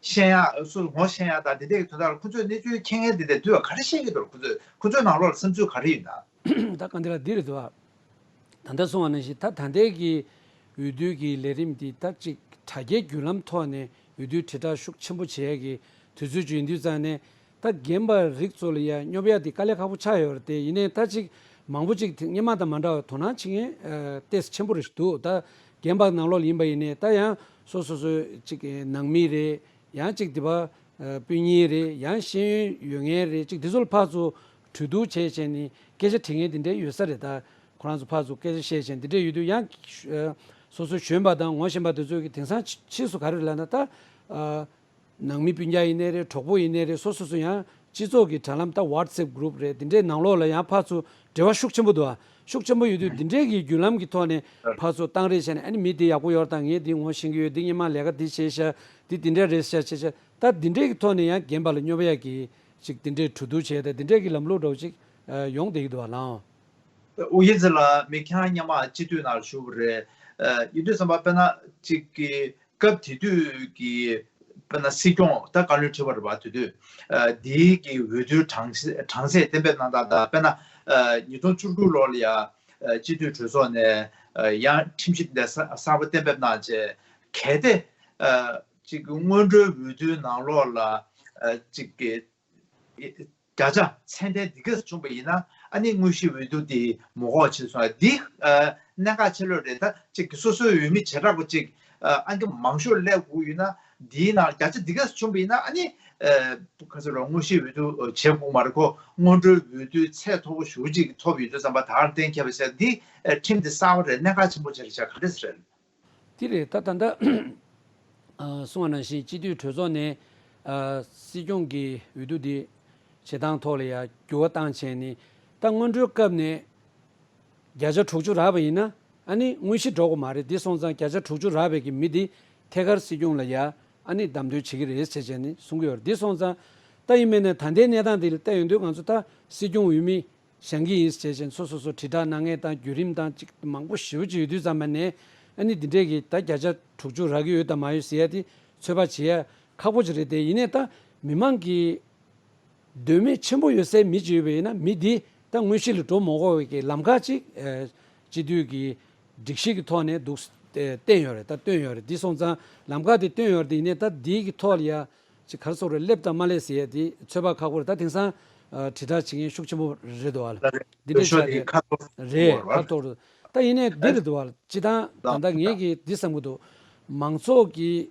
ཤེས་ཡ་སོ་སོ་ངོ་ཤེས་ཡ་དང་དེ་འདྲས་ཀྱི་དོན་དག་ལ་ཁོ་ཚོས་གནས་ཚུལ་མཁྱེན་མཁན་དེ་འདྲས་འདུག་ག་རེ་བཤད་ཀྱི་འདུག་ཁོ་ཚོས་ཁོ་ཚོའི་ནང་ལོགས་ལ་བསམ་ཚུལ་ག་རེ་ཡོད་ན། ད་ག་འདི་ལ་འདི་རེད་འདུག་ཨ། ད་ལྟ་གསུངས་པ་ནང་བཞིན་ད་ད་ལྟའི་གི་འོས་བསྡུའི་གི་ལས་རིམ་འདི་ད་ཅིག་དྲ་རྒྱའི་བརྒྱུད་ལམ་ཐོག་ནས་འོས་བསྡུའི་དྲིལ་བསྒྲགས་ཤུགས་ཆེན་པོ་བྱེད་ཡས་ཀྱི་དུས་ཚོད་ཅིག་ཡིན་དུས་ཙང་ནས། ད་རྒན་པ་རིགས་ཚོ་ལ་ཡ་སྙོབ་ཡ་འདི་དཀའ་ལས་ཁག་པོ་ཆགས་ཡོད་རེད་དེ། ཡིན་ནའི་ད་ཅིག་མང་པོ་ཅིག་དེ་སྔོན་མ་དང་མ་འདྲ་བ་དོ་སྣང་བྱེད་མཁན་ཨ་ཏོག་ཙམ་ཆེན་པོ་རེད་འདུག་ད་རྒན་པ་ནང་ལོགས་ལ་ཡིན་པ་ཡིན་ནའི་ད་ཡང་སོ་སོ་སོའི་ཅིག་ནང་མི་རེད། ཡང་ཅིག་འདི་པ་ཨ་སྤུན་ཉེ་རེད། ཡང་ཤེས་ཡོན་ཡོད་མཁན་རེད། ཅིག་འདི་ཚོ་ལ་ཕར་ཚུར་གྲོས་བསྡུར་བྱས་བྱས་ནས་སྐད་ཆ་དྲི་མཁན་འདི་འདྲ་ཡོད་ས་རེད། ད་ཁོ་རང་ཚོ་ཕར་ཚུར་སྐད་ཆ་བཤད་བྱས་འདི་འདྲ་ཡོད་དུས་ཡང་ཨ་སོ་སོ་གཞོན་པ་དང་ངོ་ཤེས་པ་འདི་ཚོ་གི་དེང་སང་ཕྱིས་སུ་ག་རེ་ལབ་ན། ད་ཨ་ནང་མི་སྤུན་ཀྱག་ཡིན་ནའི་རེད། གྲོགས་པོ་ཡིན་ནའི་རེད། སོ་སོ་སོ་ཡང་སྤྱི་ཚོགས་ཀྱི་དྲ་ལམ་ད་ཝ་ཊི་སེབ་གུ་རུབ་རེད། འདི་འདྲའི་ནང་ལོགས་ལ་ཡང་ཕར་ཚུར་འབྲེལ་བ་ཤུགས་ཆེན་པོ་འདུག་ཨ། ཤུགས་ཆེན་པོ་ཡོད་དུས་འདི་འདྲའི་གི་བརྒྱུད་ལམ་གྱི་ཐོག་ནས་ཕར་ཚུར་བཏང་རེས་བྱས་ནས། ཨ་ནི་མི་འདི་ཡག་པོ་ཡོད་དང་། ངས་འདི་ངོ་ཤེས་ཀྱི་ཡོད། འདི་སྔོན་མ་ལས་ཀ་འདི་བྱས་ཤག་འདི་འདི་འདྲ་རེད་ཤག་བྱས་ཤག་ད་འདི་འདྲའི་གི་ཐོག་ནས་ཡང་རྒན་པ་ལ་སྙོབ་ཡ་གི་ཅིག་འདི་འདྲའི་གྲོས་བསྡུར་བྱས་ཏེ་འདི་འདྲའི་གི་ལམ་ལུགས་འདྲ་བོ་ཅིག་ཨ་ཡོང་བསྡད་ཀྱི་འདུག་བ་ལགས། ཨོ་རྒྱན་རྩེ་ལགས། མི་ཁྱེད་རང་སྔོན་མ་སྤྱི་འཐུས་ནང་ལ་ཞུགས་པ་རེད། ཨ་ཡིན་དུས་ཙམ་པ་དཔེར་ན་ཅིག་གི་སྐབས་དེ་དུས་ཀྱི་དཔེར་ན་སྲིད་སྐྱོང་ད་བཀའ་བློན་ཁྲི་པ་རེད་པ། དེ་དུས་ཨ་འདིའི་གི་འོས་བསྡུའི་གྲངས་གྲངས་ཚད་གཏན་འབེབས་གནང་སྟངས་དང་། དཔེར་ན་ཨ་ཉིས་སྟོང་བཅུ་དྲུག་ལོ་ལ་ཡ་ཨ་སྤྱི་འཐུས་གྲོས་ཚོགས་ནས་ཨ་ཡང་ཁྲིམས་གཞི་འདི་གསར་པ་གཏན་འབེབས་གནང་བྱས། གལ་ཏེ་ཨ་ཅིག་སྔོན་འགྲོའི་འོས་བསྡུའི་ནང་ལོགས་ལ་ཨ་ཅིག་གི་བརྒྱ་ཆ་ཚད་ལྡན་འདི་གས་བྱུང་པ་ཡིན་ན། ཨ་ནི་དངོས་གཞིའི་འོས་བསྡུ་འདི་མ་དགོས་ཆེད་སོང་། འདི་ཨ་གནད་འགག་ཆེ་ལོས་རེད། ད་ཅིག་གི་སོ་སོའི་འོས་མི་བྱེ་བྲག་པ་ཅིག་ཨ་ཨང་ཀི་མང་ཤོས་སླེབས་དགོས་ཡོད་ན། འདིའི་ནང་བརྒྱ་ཆ་འདི་གས་བྱུང་པ་ཡིན་ན། ཨ་ནི་ཨ་ག་ཟེར་རོ། དངོས་གཞིའི་འོས་བསྡུ་བྱེད་དགོས་མ་རེད། ཁོ་སྔོན་འགྲོའི་འོས་བསྡུའི་ཚད་མཐོ་པོ་ཞེ་པོ་ཅིག་ཐོབ་ཡོད་དུས་ཙམ་པ། ད་གར་གཏན་འཁེལ་བ་ཟེར་འདི་ཨ་ཁྲིམས་འདི་གསར་པ་རེད། གནད་འགག་ཆེན་པོ་ཅིག་རེད་ཤག་ག་འདྲ་ཟེར་རེད། དེ་རེད། ད་ད་ལྟ་ཨ་གསུངས་པ་ནང་བཞིན་སྤྱི་འཐུས་གྲོས་ཚོགས་ནས་ཨ་སྲིད་སྐྱོང་གི་འོས་བསྡུ་འདི་བྱེད་སྟངས་ཐོག་ལ་ཡ་འགྱུར་བ་བཏང་བྱས་ནས། ད་སྔོན་འགྲོའི་སྐབས་ནས་བརྒྱ་ཆ་དྲུག་ཅུ་རག་པ་ཡིན་ན། ཨ་ནི་དངོས་གཞི་འགྲོ་དགོས་མ་རེད། འདི་སོང་ཙང་བརྒྱ་ཆ་དྲུག་ཅུ་རག་པའི་གི་མི་འདི་ཐད་ཀར་སྲིད་སྐྱོང་ལ་ཡ་ཨ་ནི་བདམས་ཐོན་བྱེད་ཀྱི་རེད་ཟེར་བྱས་ནས་གསུང་གི་ཡོད་རེད། འདི་སོང་ཙང་ད་ཡིན་མིན་ནས་ད་ལྟའི་གནས་སྟངས་འདི་ལ་བལྟས་ཡོང་དུས། ང་ཚོ་ད་སྲིད་སྐྱོང་འོས་མི་བཞེངས་ཀྱི་ཡིན་ཟེར་བྱས་ནས་སོ་སོ་སོ་དྲིལ་བསྒྲགས་གནང་མཁན་དང་བརྒྱུད་རིམ་དང་ཅིག་མང་པོ་ཞེ་པོ་ཅིག་ཡོད་དུས་ཙམ་པ་ནས། ཨ་ནི་འདི་འདྲས་ཀྱི་ད་བརྒྱ་ཆ་དྲུག་ཅུ་རག་གི་ཡོད་དང་མ་ཡོད་ཟེར་ཡ་དེ་ཚོད་དཔག་བྱེད་ཡ་ཁག་པོ་ཅིག་རེད་དེ། ཡིན་ནའི་ད་མི་མང་གི་འདོད་མོས་ཆེན་པོ་ཡོད་སའི་མི་ཅིག་ཡོད་པ་ཡིན་ན། མི་འདི་ད་དངོས་གཞི་ལ་འགྲོ་མ་དགོས་པའི་གི་ལམ་ཁ་ཅིག་ཨ་སྤྱི་འཐུས་ཀྱི་སྒྲིག་གཞི་གི་ཐོག་ནས་འདུག་བསྟན་ཡོད་རེད། ད་བཏོན་ཡོད་རེད། འདི་སོང་ཙང་ལམ་ཁ་དེ་བཏོན་ཡོད་རེད་དེ། ཡིན་ནའི་ད་འདིའི་གི་ཐོག་ལ་ཡ་ཅིག་ག་རེ་ཟེར་དགོས་རེད། སླེབས་དང་མ་སླེབས་ཟེར་ཡ་དེ་ཚོད་དཔག་ཁག་པོ་རེད། ད་དེང་སང་ཨ་དྲིལ་བསྒྲགས་བྱེད་མཁན་ཤུགས་ཆེན་པོ་རེད་འདུག་བ་ལ། ད་རེད། འདི་འདྲ་འོས་ཤོག་ཆགས་དེ་རེད། ཁ་ཐོར་རེད། ཁ་ཐོར་རེད། ད་ཡིན་ནའི་འདི་རེད་འདུག་བ་ལ། སྤྱིར་བཏང་ད་ལྟ་ངས་ཀྱིས་འདི་བསམ་གྱི་འདུག་མང་ཚོགས་ཀྱིས་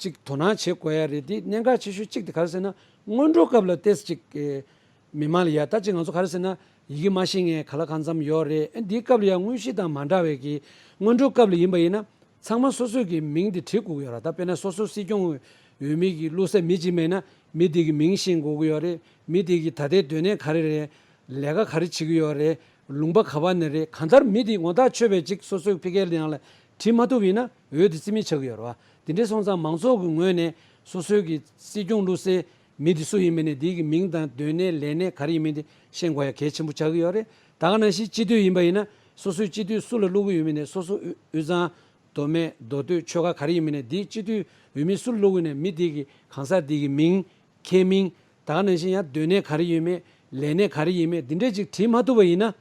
ཅིག་དོ་སྣང་བྱེད་དགོས་ཡ་རེད། འདི་གནད་འགག་ཆེ་ཤོས་གཅིག་དེ་ག་རེ་ཟེར་ན། སྔོན་འགྲོ་སྐབས་ལ་ཏོག་ཙམ་ཅིག་ཨེ་མི་མང་ལ་ཡ་ད་ཅིག་ང་ཚོ་ག་རེ་ཟེར་ན། ཡི་གེ་མ་ཤེས་མཁན་ག་ལ་གང་འཚམ་ཡོད་རེད། ཨེ་འདིའི་སྐབས་ལ་ཡ་དངོས་གཞི་དང་མ་འདྲ་བའི་གི་སྔོན་འགྲོའི་སྐབས་ལ་ཡིན་པ་ཡིན་ན། ཚང་མ་སོ་སོའི་གི་མིང་དེ་བྲིས་དགོས་ཀྱི་ཡོད་ར། ད་དཔེར་ན་སོ་སོ་སྲིད་སྐྱོང་འོས་མི་གི་བླུགས་སའི་མི་གཅིག་མེད་ན་མི་དེ་གི་མིང་ཤེས་དགོས་ཀྱི་ཡོད་རེད། མི་དེ་གི་ད་ལྟའི་སྡོད་གནས་ག་རེ་རེད། ལས་ཀ་ག་རེ་བྱེད་ཀྱི་ཡོད་རེད། ལུང་པ་ག་པ་ནས་རེད། གང་ལྟར་མི་དེ་ངོ་ཐག་ཆོད་པའི་ཅིག་སོ་སོའི་ཕ་གིའི་ནང་ལ་བྲིས་མ་ཐུབ་ཡིན་ན་འོས་དེ་རྩིས་མེད་ཆགས་ཀྱི་ཡོད་རེད་བ། དེ་འདྲ་སོང་ཙང་མང་ཚོགས་ཀྱི་ངོས་ནས་སོ་སོའི་གི་སྲིད་སྐྱོང་བླུགས་སའི་མི་དེ་སུ་ཡིན་མིན་ནས་དེ་གི་མིང་དང་སྡོད་གནས་ལས་གནས་ག་རེ་ཡིན་མིན་དེ་ཤེས་དགོས་ཡ་གལ་ཆེན་པོ་ཆགས་ཀྱི་ཡོད་རེད། ད་ག་ནང་བཞིན་སྤྱི་འཐུས་ཡིན་པ་ཡིན་ན་སོ་སོའི་སྤྱི་འཐུས་སུ་ལ་བླུག་གི་ཡོད་མིན་ནས་སོ་སོ་དབུས་དབུས་གཙང་མདོ་སྨད་མདོ་སྟོད་ཆོལ་ཁ་ག་རེ་ཡིན་མིན་ནས་དེའི་སྤྱི་འཐུས་འོས་མི་སུ་ལ་བླུག་གི་ཡོད་ནས་མི་དེ་གི་གང་ཟག་དེ་གི་མིང་། ཁྱེད་མིང་། ད་ག་ནང་བཞིན་ཡང་སྡོད་གནས་ག་རེ་ཡོད་མེད། ལས་གནས་ག་རེ་ཡིན་མེད། འདི་འདྲས་ཅིག་བྲིས་མ་ཐུབ་པ་ཡིན་ན།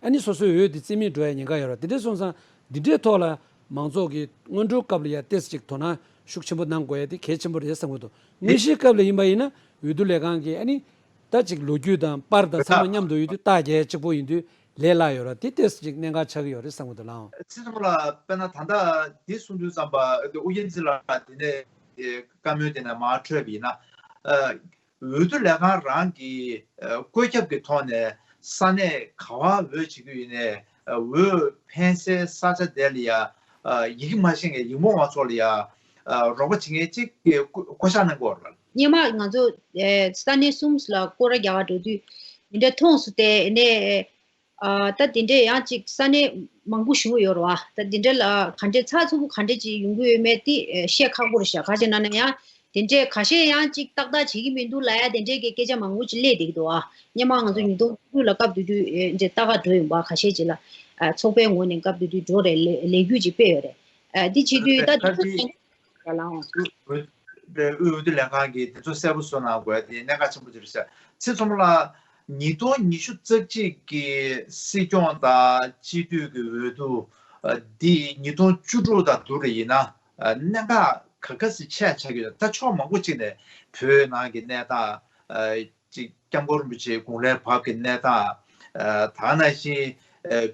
ཨ་ནི་སོ་སོའི་འོས་དེ་རྩིས་མེད་འགྲོ་ཡ་ཉེན་ཁ་ཡོད་རེད། འདི་འདྲས་སོང་ཙང་འདི་འདྲས་ཐོག་ལ་མང་ཚོགས་ཀྱིས་སྔོན་འགྲོའི་སྐབས་ལ་ཡ་ཏོག་ཙམ་ཅིག་དོ་སྣང་ཤུགས་ཆེན་པོ་གནང་དགོས་ཡ་དེ་གལ་ཆེན་པོ་རེད་བསམ་གྱི་འདུག་དངོས་གཞིའི་སྐབས་ལ་ཡིན་པ་ཡིན་ན་འོས་བསྡུ་ལས་ཁང་གིས་ཨ་ནི་ད་ཅིག་ལོ་རྒྱུས་དང་པར་དང་ཚང་མ་མཉམ་དུ་ཡོད་དུས་རྟགས་རྒྱལ་གཅིག་པོ་ཡིན་དུས་ལས་སླ་ཡོད་རེད། དེ་ཏོག་ཙམ་ཅིག་གནད་འགག་ཆགས་ཀྱི་ཡོད་རེད་བསམ་གྱི་འདུག་ལགས། ཚེ་རིང་ལགས། དཔེར་ན་ད་ལྟ་འདི་གསུང་དུས་ཙམ་པ་ཨུ་རྒྱན་ཚེ་ལགས་དེ་ནས་བཀའ་མོལ་དེ་ནས་མར་འཕྲོས་པ་ཡིན་ན། འོས་བསྡུ་ལས་ཁང་རང་གི་བཀོད་ཁྱབ་ཀྱི་ཐོག་ནས་ས་གནས་ག་པར་འོས་བྱེད་ཀྱི་ཡོད་ནས་འོས་འཕེན་སའི་ས་ཆ་དེ་ལ་ཡ་ཡི་གེ་མ་ཤེས་མཁན་ཡིག་མོ་མ་ཚོགས་ལ་ཡ་རོགས་པ་བྱེད་མཁན་གཅིག་གི་བསྐོ་བཞག་གནང་དགོས་རེད། སྔོན་མ་ང་ཚོ་ས་གནས་གསུམ་ལ་སྐོར་ར་རྒྱག་ག་འགྲོ་དུས་འདི་འདྲ་མཐོང་སོང་སྟེ་ནས། ཨ་ད་དེ་འདྲའི་ཡང་ཅིག་ས་གནས་མང་པོ་ཞིག་ཡོད་རེད་བ། ད་དེ་འདྲ་ལ་ག་འདྲའི་ཚགས་ཚུད་པོ་ག་འདྲ་ཅིག་ཡོང་གི་ཡོད་མེད་དེ་བཤད་ཁག་པོ་རེད་ཤག་ག་ཅི་ན་ན་ཡང་དེ་འདྲའི་ཁ་ཤས་ཡང་ཅིག་ཏག་ཏག་བྱེད་ཀྱི་མི་འདུག་ལབ་ཡ་དེ་འདྲའི་གི་སྐད་ཆ་མང་པོ་ཅིག་སླེབས་བསྡད་ཀྱི་འདུག་བ། སྔོན་མ་ང་ཚོ་ཉིས་སྟོང་བཅུ་དྲུག་ལ་སྐབས་དེ་དུས་འདྲ་ལྟ་ག་འགྲོ་ཡོང་བ་ཁ་ཤས་ཅིག་ལ་ཚོགས་པའི་ངོས་ནས་སྐབས་དེ་དུས་འགྲོ་རེད་ལས་ལས་འགུལ་ཅིག་སྤེལ་ཡོད་རེད། འདི་བྱེད་དུས་ད་དེ་ཚོ་ལ་ཨང་། དབུས་འོས་བསྡུ་ལས་ཁང་གིས་དེ་ཚོ་གསལ་པོ་བཟོ་གནང་དགོས་དེ་གནད་འགག་ཆེན་པོ་དེ་རེད་ཤག་ཚེ་ཚོམ་ལགས། ཉིས་སྟོང་ཉི་ཤུ་རྩ་གཅིག་གི་སྲིད་སྐྱོང་དང་སྤྱི་འཐུས་ཀྱི་འོས་བསྡུ་འདི་ཉིས་སྟོང་བཅུ་དྲུག་དང་བསྡུར་བ་ཡིན་ན་གནད་འགག་ག་ག་ཟིག་ཆེ་ཆགས་ཀྱི་ཡོད། ད་ཕྱོགས་མང་པོ་གཅིག་ནས་བོད་ནང་གི་གནས་སྟངས། ཅིག་སྐྱབས་མགོན་རིན་པོ་ཆེའི་དགུང་ལོའི་བབ་ཀྱི་གནས་སྟངས། ད་ག་ནང་བཞིན་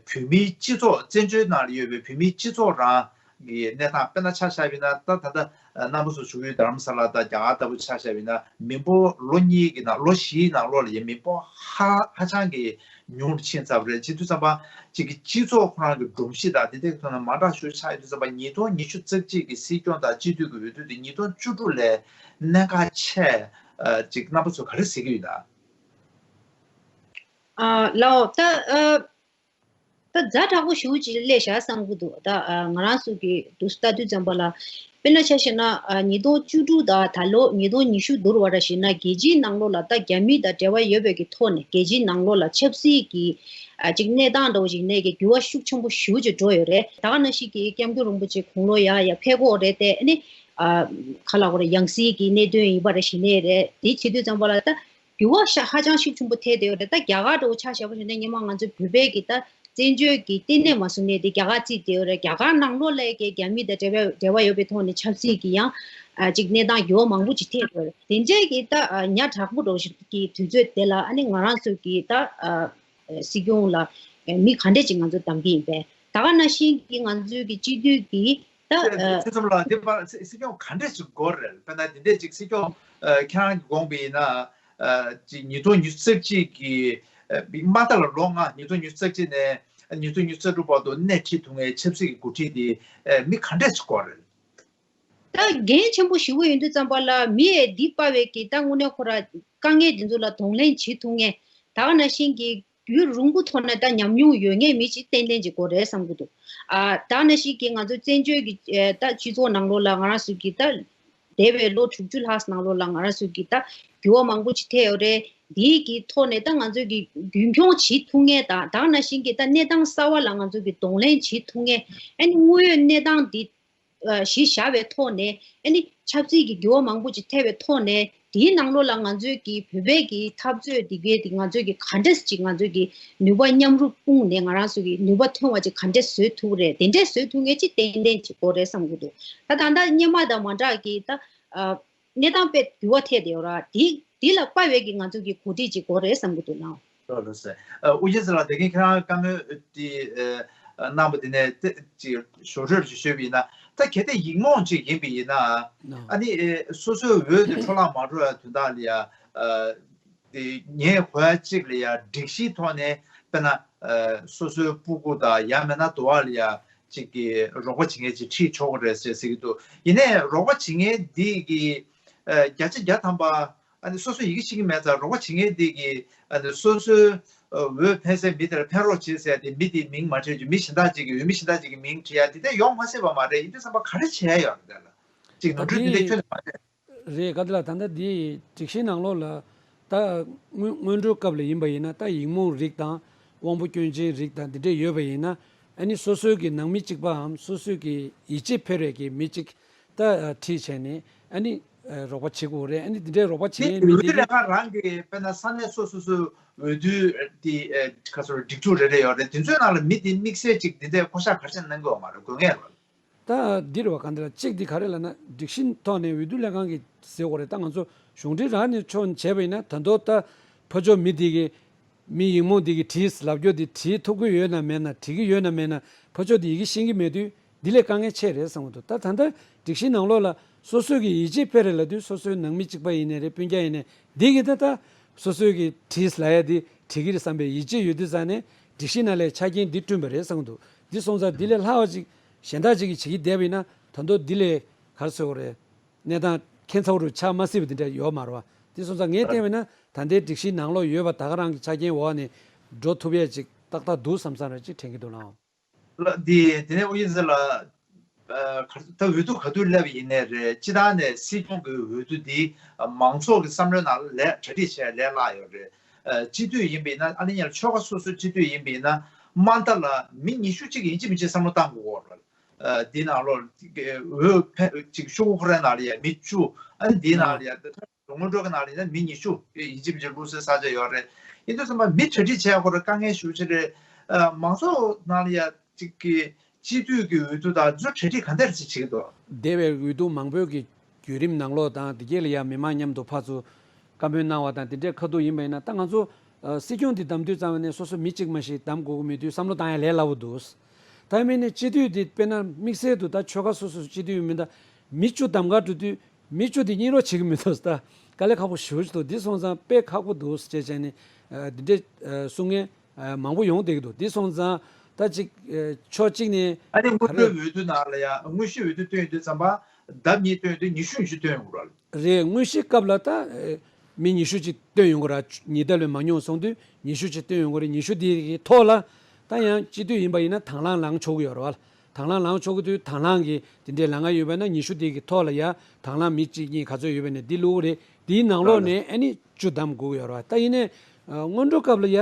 བོད་མིའི་སྤྱི་ཚོགས་བཙན་བྱོལ་ནང་ལ་ཡོད་པའི་བོད་མིའི་སྤྱི་ཚོགས་རང་གི་གནས་སྟངས་དཔེར་ན་ཆ་བཞག་པ་ཡིན་ན་ད་ད་ལྟ་རྣམ་པ་ཚོ་བཞུགས་ཡུལ་རྡ་རམ་ས་ལ་དང་རྒྱ་གར་ལྟ་བུ་ཆ་བཞག་པ་ཡིན་ན་མི་འབོར་ལོ་གཉིས་ཀྱི་ནང་ལོ་བཞིའི་ནང་ལོགས་ལ་ཡང་མི་འབོར་ཧ་ཧ་ཅང་གི་ཉུང་རུ་ཕྱིན་ཚར་བ་རེད། བྱེད་དུས་ཙམ་པ་གཅིག་གི་སྤྱི་ཚོགས་ཁོ་རང་གི་སྒྲོམ་གཞི་དང་དེ་འདྲའི་ཐོག་ནས་མ་འདྲ་ཤོས་ཆགས་ཡོད་དུས་ཙམ་པ་ཉིས་སྟོང་ཉི་ཤུ་རྩ་གཅིག་གི་སྲིད་སྐྱོང་དང་སྤྱི་འཐུས་ཀྱི་འོས་བསྡུ་དེ་ཉིས་སྟོང་བཅུ་དྲུག་ལས་གནད་འགག་ཆེ། ཅིག་རྣམ་པ་ཚོ་ག་རེ་ཟེར་གྱི་ཡོད་ད། ཨ་ལའོ་ད་ཨ་ད་ཛ་དྲག་པོ་ཞེ་པོ་ཅིག་སླེབས་ཤག་བསམ་གྱི་འདུག་ད་ཨ་ང་རང་ཚོ་གི་འདུག་ལྟ་དུས་ཙམ་པ་ལ་དཔེར་ན་ཆ་བཞག་ན་ཨ་ཉིས་སྟོང་བཅུ་དྲུག་དང་ད་ལོ་ཉིས་སྟོང་ཉི་ཤུ་བསྡུར་བ་ར་བྱས་ན་རྒྱལ་སྤྱིའི་ནང་ལོགས་ལ་ད་རྒྱ་མི་དང་འབྲེལ་བ་ཡོད་པའི་གི་ཐོག་ནས་རྒྱལ་སྤྱིའི་ནང་ལོགས་ལ་ཆབ་སྲིད་ཀྱི་ཨ་ཅིག་གནས་སྟངས་འདྲ་བོ་ཅིག་ནས་ཀྱི་འགྱུར་བ་ཤུགས་ཆེན་པོ་ཞེ་པོ་ཅིག་འགྲོ་ཡོད་རེད། ད་ག་ནང་བཞིན་གྱི་སྐྱབས་མགོན་རིན་པོ་ཆེ་དགུང་ལོ་ཡར་ཡར་ཕེབས་ཀྱི་ཡོད་རེད་དེ་ཨ་ནི་ཨ་ག་ལབ་དགོས་རེད། ཡང་སྲིད་ཀྱི་གནད་དོན་ཡིན་པ་རེད་བྱས་ནས་རེད། དེ་བྱེད་དུས་ཙམ་པ་ལ་ད། འགྱུར་བ་ཤ་ཧ་ཅང་ཤུགས་ཆེན་པོ་ཐེབས་བསྡད་ཡོད་རེད། ད་རྒྱ་གར་འདྲ་བོ་ཆ་བཞག་པ་ཞིག་ན་སྔོན་མ་ང་ཚོ་བོད་པའི་གི་ད་བཙན་བྱོལ་གྱི་ལྟེ་གནས་མ་བཟུང་ནས་དེ་རྒྱ་གར་བརྩིས་བསྡད་ཡོད་རེད། རྒྱ་གར་ནང་ལོགས་ལ་གི་རྒྱ་མི་དང་འབྲེལ་བ་འབྲེལ་བ་ཡོད་པའི་ཐོག་ནས་ཆབ་སྲིད་ཀྱི་ཡང་ཨ་ཅིག་གནས་སྟངས་འགྱུར་བ་མང་པོ་ཅིག་ཐེབས་ཡོད་རེད། དེ་འདྲའི་གི་ད་ཨ་ཉག་ཕྲ་མོ་འདྲ་བོ་ཞིག་གི་དུས་ཚོད་དེ་ལ་ཨ་ནི་ང་རང་ཚོ་གི་ད་ཨ་སྲིད་སྐྱོང་ལ་མི་ག་འདྲས་ཅིག་ང་ཚོ་བདམས་ཀྱི་ཡིན་པས། ད་ག་ནང་བཞིན་གྱི་ང་ཚོའི་གི་སྤྱི་འཐུས་ཀྱི་ད་ཨ་ཚེ་ཚོམ་ལགས་འདི་པར་སྲིད་སྲིད་སྐྱོང་ག་འདྲས་ཅིག་དགོས་རེད། དཔེར་ན་འདི་འདྲས་ཅིག་སྲིད་སྐྱོང་ཨ་ཁྱེད་རང་གི་དགོངས་པ་ཡིན་ན། ཨ་ཅིག་ཉིས་སྟོང་ཉི་ཤུ་རྩ་གཅིག་གི་ཨ་མ་མཐའ་ལ་ལོ་ལྔ་ཉིས་སྟོང་ཉི་ཤུ་རྩ་གཅིག་ནས་ཉིས་སྟོང་ཉི་ཤུ་རྩ་དྲུག་བར་དུ་སྣེ་ཁྲིད་ཐུབ་མཁན་ཆབ་སྲིད་ཀྱི་འགོ་ཁྲིད་དེ་ཨ་མི་ག་འདྲས་ཅིག་དགོས་རེད། ད་འགན་ཆེན་པོ་ཞེ་པོ་ཡོད་དུས་ཙམ་པ་ལ་མི་ཡས་འདི་དཔའ་བའི་གི་ད་དངོས་གནས་ཁོ་ར་དཀའ་ངལ་འདི་ཚོ་ལ་གདོང་ལེན་བྱེད་ཐུབ་མཁན་ད་ག་ནང་བཞིན་གྱི་རྒྱུན་རིང་པོ་ཐོག་ནས་ད་ཉམས་མྱོང་ཡོད་མཁན་མི་ཅིག་ཏན་ཏན་ཅིག་དགོས་རེད་བསམ་གྱི་འདུག་ཨ་ད་ག་ནང་བཞིན་གྱི་ང་ཚོ་བཙན་བྱོལ་གྱི་ཨེ་ད་སྤྱི་ཚོགས་ནང་ལོགས་ལ་ང་རང་ཚོ་གི་ད་འདས་པའི་ལོ་དྲུག་ཅུ་ལྷག་ནང་ལོགས་ལ་ང་རང་ཚོ་གི་ད་འགྱུར་བ་མང་པོ་ཅིག་ཐེབས་ཡོད་རེད། འདིའི་གི་ཐོག་ནས་ད་ང་ཚོ་གི་རྒྱུན་འཁྱོངས་བྱེད་ཐུབ་མཁན་དང་ད་ག་ནང་བཞིན་གྱི་ད་གནས་སྟངས་གསར་བ་ལ་ང་ཚོ་གི་གདོང་ལེན་བྱེད་ཐུབ་མཁན་ཨ་ནི་དངོས་ཡོད་གནས་སྟངས་འདི་གཞི་བཞག་པའི་ཐོག་ནས་ཨ་ནི་ཆབ་སྲིད་ཀྱི་འགྱུར་བ་མང་པོ་ཅིག་ཐེབས་པའི་ཐོག་ནས་དེའི་ནང་ལོགས་ལ་ང་ཚོའི་གི་བོད་པའི་གི་འཐབ་རྩོད་འདི་གའི་དེ་ང་ཚོའི་གི་ག་འདྲས་ཅིག་ང་ཚོའི་གི་ནུས་པ་མཉམ་རུབ་སྤུངས་ནས་ང་རང་ཚོ་གི་ནུས་པ་ཐོན་པ་ཅིག་ག་འདྲས་བཟོ་ཐུབ་རེད། དེ་འདྲས་བཟོ་ཐུབ་མཁན་ཅིག་ཏན་ཏན་ཅིག་དགོས་རེད་བསམ་གྱི་འདུག་ད་ད་ལྟ་སྔོན་མ་དང་མ་འདྲ་གི་ད་ཨ་གནས་སྟངས་དཔེ་འགྱུར་བ་ཐེབས་བསྡད་ཡོད་ར། དེ་དེ་ལ་དཔའ་བའི་གི་ང་ཚོ་གི་འགོ་ཁྲིད་ཅིག་དགོས་རེད་བསམ་གྱི་འདུག་ལགས། ལགས་སོ། ཨ་ཨུ་རྒྱན་ཟེར་ལགས་དེ་གིན་ཁྱེད་རང་བཀའ་མོལ་དེ་ཨ་གནང་བ་དེ་ནས་དེ་ཅིག་ཞོར་འཕྲོས་ཅིག་ཞུས་པ་ཡིན་ན་ད་གལ་ཏེ་ཡིག་རྨོངས་ཅིག་ཡིན་པ་ཡིན་ན་ཨ་ནི་ཨེ་སོ་སོའི་འོས་དེ་འཕྲོ་བརླག་མ་འགྲོ་བའི་དོན་དག་ལ་ཡ་ཨ་དེ་ངས་གོ་ཡ་གཅིག་ལ་ཡ་སྒྲིག་གཞིའི་ཐོག་ནས་དཔེར་ན་ཨ་སོ་སོའི་སྤུ་གུ་དང་ཡང་མིན་ན་དུ་བ་ལ་ཡ་ ཅིག་གི་རོགས་པ་བྱེད་མཁན་ཅིག་ཁྲིད་ཆོག་གི་རེད་ཟེར་ཟེར་གྱི་འདུག། ཡིན་ནའི་རོགས་པ་བྱེད་མཁན་འདི་གི་ཨ་བརྒྱ་ཆ་བརྒྱ་ཐམ་པ་ཨ་ནི་སོ་སོ་ཡི་གེ་ཤེས་ཀྱི་མེད་ཙང་། རོགས་པ་བྱེད་མཁན་འདི་གི་ཨ་ནི་སོ་སོའི་ཨ་འོས་འཕེན་སའི་མི་དེར་འཕེན་རོགས་བྱེད་ཟེར་ཏེ་མི་དེའི་མིང་མ་བྲིས་ཀྱི། མི་གཞན་དག་ཅིག་གི་འོས་མི་གཞན་དག་ཅིག་གི་མིང་བྲིས་ཡ་དེ་འདྲ་ཡོང་མ་སྲིད་པ་མ་རེད། ཡིན་དུས་ཙམ་པ་ག་རེ་བྱས་ཡོད་རེད། དེ་ལ་ཅིག་ད་ནོར་འཁྲུལ་དེ་འདྲ་ཁྱོན་ནས་མ་རེད། རེད། ག་དེ་ལ་ད་ལྟ་འདི་སྒྲིག་གཞི་ནང་ལོགས་ལ་ད་སྔོན་སྔོན་འགྲོའི་སྐབས་ལ་ཡིན་པ་ཡིན་ན། ད་ཡིག་རྨོངས་རིགས་དང་དབང་པོ་སྐྱོན་ཅན་རིགས་དང་འདི་འདྲས་ཡོད་པ་ཡིན་ན། ཨ་ནི་སོ་སོའི་གི་ནང་མི་གཅིག་པའམ་སོ་སོའི་གི་ཡིད་ཆེས་འཕེར་བའི་གི་མི་གཅིག་ད་ཁྲིད་བྱས་ནས་ཨ་ནི་རོགས་པ་བྱེད་དགོས་རེད། ཨ་ནི་འདི་འདྲས་རོགས་པ་བྱེད་ནི་མཁན་མི་འོས་བསྡུ་འདི་ལས་ཁང་རང་གི་དཔེར་ན་ས་གནས་སོ་སོ་སོའི་འོས་བསྡུ་དེ་ཁ་སོར་སྒྲིག་འཛུགས་རེ་རེ་ཡོད་རེད། དེ་ཚོའི་ནང་ལ་མི་དེ་དམིགས་བསལ་ཅིག་འདི་འདྲས་བསྐོ་བཞག་ག་རེ་བྱས་གནང་གི་ཡོད་མ་རེད། དགོས་ངེས་རེད། ད་འདི་རེད་བ། གང་འདི་ལ་གཅིག་འདི་ག་རེ་ལབ་ན། སྒྲིག་གཞི་ཐོག་ནས་འོས་བསྡུ་ལས་ཁང་གིས་ཟེར་དགོས་རེད། ད་ང་ཚོ་གཞུང་འབྲེལ་རང་ནས་ཕྱོགས་ནས་བྱས་པ་ཡིན་ན། ད་དུང་ད་ཕར་ཕྱོགས་མི་འདི་གི་མི་ཡིག་རྨོངས་འདི་གི་བྲིས་ལབ་རྒྱུ་འདི་བྲིས་ཐུབ་ཀྱི་ཡོད་ན་མེད་ན། བྲིས་ཀྱི་ཡོད་ན་མེད་ན་ཕར་ཕྱོགས་འདི་ཡི་གེ་ཤེས་ཀྱི་མེད་དུས་འདི་ལས་དཀའ་ངལ་ཆེ་རེད་བསམ་གྱི་འདུག། ད་ད་ལྟ་སྒྲིག་གཞི་ནང་ལོགས་ལ་སོ་སོའི་གི་ཡིད་ཆེས་འཕེར་རེད་ལབ་དུས། སོ་སོའི་ནང་མི་གཅིག་པ་ཡིན་ནའི་རེད། སྤུན་ཀྱག་ཡིན་ནའི་འདི་གི་ད་ད་སོ་སོའི་གི་བྲིས་ལབ་ཡ་འདི་བྲིས་ཀྱི་རེད་བསམ་པའི་ཡིད་ཆེས་ཡོད་དུས་ཙང་ནས་སྒྲིག་གཞི་ནང་ལས་ཆ་རྐྱེན་འདི་བསྐྲུན་པ་རེད་བསམ་གྱི་འདུག། འདི་སོང་ཙང་འདི་ལས་ལྷག་པ་ཅིག་གཞན་དག་ཅིག་གིས་བྱེད་ཀྱི་བསྡད་པ་ཡིན་ན། ད་དུང་འདི་ལས་ག་རེ་ཟེར་དགོས་རེད། གནས་སྟངས་ཁྱད་མཚར་རུ་ཆགས་མ་སྲིད་པ་དེ་འདྲ་ཡོད་མ་རེད་བ། དེ་སོང་ཙང་ངས་བལྟས་པ་ན་ད་ལྟའི་སྒྲིག་གཞི་ནང་ལོགས་ཡོད་པ་ད་ག་རང་གི་ཆ་རྐྱེན་འོག་ནས་འགྲོ་ཐུབ་ཡས་ཅིག་ཏག་ཏག་འདུག་བསམ་བསམ་རེ་ཅིག་དྲན་གྱི་འདུག་ལགས། ལ་འདི་དེ་ནས་དབུ་ཡི་ཟེར་ལ་ཨ་ག་ད་འོས་བསྡུ་ག་དུས་སླེབས་ཡིན་ནའི་རེད། སྤྱི་བཏང་ནས་སྲིད་སྐྱོང་གི་འོས་བསྡུ་འདི་མང་ཚོགས་ཀྱི་བསམ་བློའི་ནང་ལ་ལས་གྲ་སྒྲིག་བྱས་ལས་སླ་ཡོད་རེད། ཨ་སྤྱི་འཐུས་ཡིན་པ་ཡིན་ན། ཨ་ནི་ཡང་ཆོལ་ཁ་སོ་སོའི་སྤྱི་འཐུས་ཡིན་པ་ཡིན་ན། དམའ་མཐའ་ལ་མི་ཉི་ཤུ་གཅིག་ཡིན་གཅིག་མིན་གཅིག་བསམ་བློ་བཏང་དགོས་ཀྱི་ཡོད་རེད། ཨ་འདི་ནང་ལོགས་འོས་འཕེན་ཅིག་ཤོག་གུ་ཁོ་རའི་ནང་ལ་ཡ་མི་བཅུ། ཨ་ནི་འདིའི་ནང་ལ་ཡ་ད་སྔོན་འགྲོ་གི་ནང་ལ་ཡིན་ན་མི་ཉི་ཤུ་ཡིན་གཅིག་མིན་གཅིག་བླུག་སའི་ས་ཆ་ཡོད་རེད། ཡིན་དུས་ཙམ་པ་མི་གྲ་སྒྲིག་བྱས་ཁོ་ར་དཀའ་ངལ་ཞེ་པོ་ཅིག་རེད། ཨ་མང་ཚོགས་ནང་ལ་ཡ་ཅིག་གི་སྤྱི་འཐུས་ཀྱི་འོས་བསྡུ་དང་ཚོ་གྲ་སྒྲིག་ག་འདྲ་ཞིག་བྱེད་ཀྱི་འདུག། འདས་པའི་འོས་བསྡུ་མང་པོའི་གི་བརྒྱུད་རིམ་ནང་ལོགས་དང་། དེ་གས་ལ་ཡང་མི་མང་མཉམ་དུ་ཕར་ཚུར་བཀའ་མོལ་གནང་བ་དང་། དེ་འདྲའི་ཁ་ཐུག་ཡིན་པ་ཡིན་ན། ད་ང་ཚོ་ཨ་སྲིད་སྐྱོང་འདི་བདམས་དུས་ཙམ་ནས་སོ་སོ་མི་གཅིག་མ་ཞིག་བདམས་དགོས་ཀྱི་མེད་དུས་བསམ་བློ་བཏང་ཡ་ལས་སླ་པོ་འདུག། ད་མིན་ནས་སྤྱི་འཐུས་འདི་དཔེར་ན་དམིགས་བསལ་དུ་ད་ཆོལ་ཁ་སོ་སོ་སོ་སྤྱི་འཐུས་ཡིན་མིན། ད་མི་བཅུ་བདམས་ག་འགྲོ་དུས་མི་བཅུ་འདི་གཉིས་རོགས་བྱེད་ཀྱི་མི་འདུག། ད་དཀའ་ལས་ཁག་པོ་ཞེ་པོ་ཅིག་འདུག། འདི་སོང་ཙང་དཔེ་ཁག་པོ་འདུག་ཅེས་བྱས་ནས་ཨ་འདི་འདྲའི་ཨ་གསུང་མཁན་ཨ་མང་པོ་ཡོང་བསྡད་ཀྱི་འདུག། འདི་སོང་ཙང་ད་ཅིག་ཨ་ཕྱོགས་གཅིག་ནས་ཨ་ནི་ག་སྔོན་འགྲོའི་རེད། འོས་བསྡུ་ནང་ལ་ཡང་དངོས་གཞིའི་འོས་བསྡུ་བཏོན་ཡོང་དུས་ཙམ་པ་ལྡབ་གཉིས་བཏོན་ཡོང་དུས་ཉི་ཤུ་ཉི་ཤུ་བཏོན་ཡོང་གི་རེད། རེད། དངོས་གཞིའི་སྐབས་ལ་ད་ཨ་མི་ཉི་ཤུ་ཅིག་བཏོན་ཡོང་གི་རེད། ཉིས་བརྒྱ་ལས་མ་ཉུང་། སོང་དུས་ཉི་ཤུ་ཅིག་བཏོན་ཡོང་གི་རེད། ཉི་ཤུ་དེ་གི་ཐོག་ལ་ད་ཡང་སྤྱི་འཐུས་ཡིན་པ་ཡིན་ན་དང་བླངས་ལངས་ཆོག་གི་ཡོད་རེད་བ། དང་བླངས་ལངས་ཆོག་གི་དུས་དང་བླངས་ཀྱི་དེ་འདྲའི་ལངས་ཡོད་པ་ན། ཉི་ཤུ་དེ་གི་ཐོག་ལ་ཡ་དང་བླངས་མི་གཅིག་གཉིས་ག་ཚོད་ཡོད་པ་ནས་འདི་བླུག་གི་རེད། དེའི་ནང་ལོགས་ནས་ཨ་ནི་བཅུ་བདམས་དགོས་ཀྱི་ཡོད་རེད་བ། ད་ཡིན་ནའི་ཨ་སྔོན་འགྲོ་སྐབས་ལ་ཡ་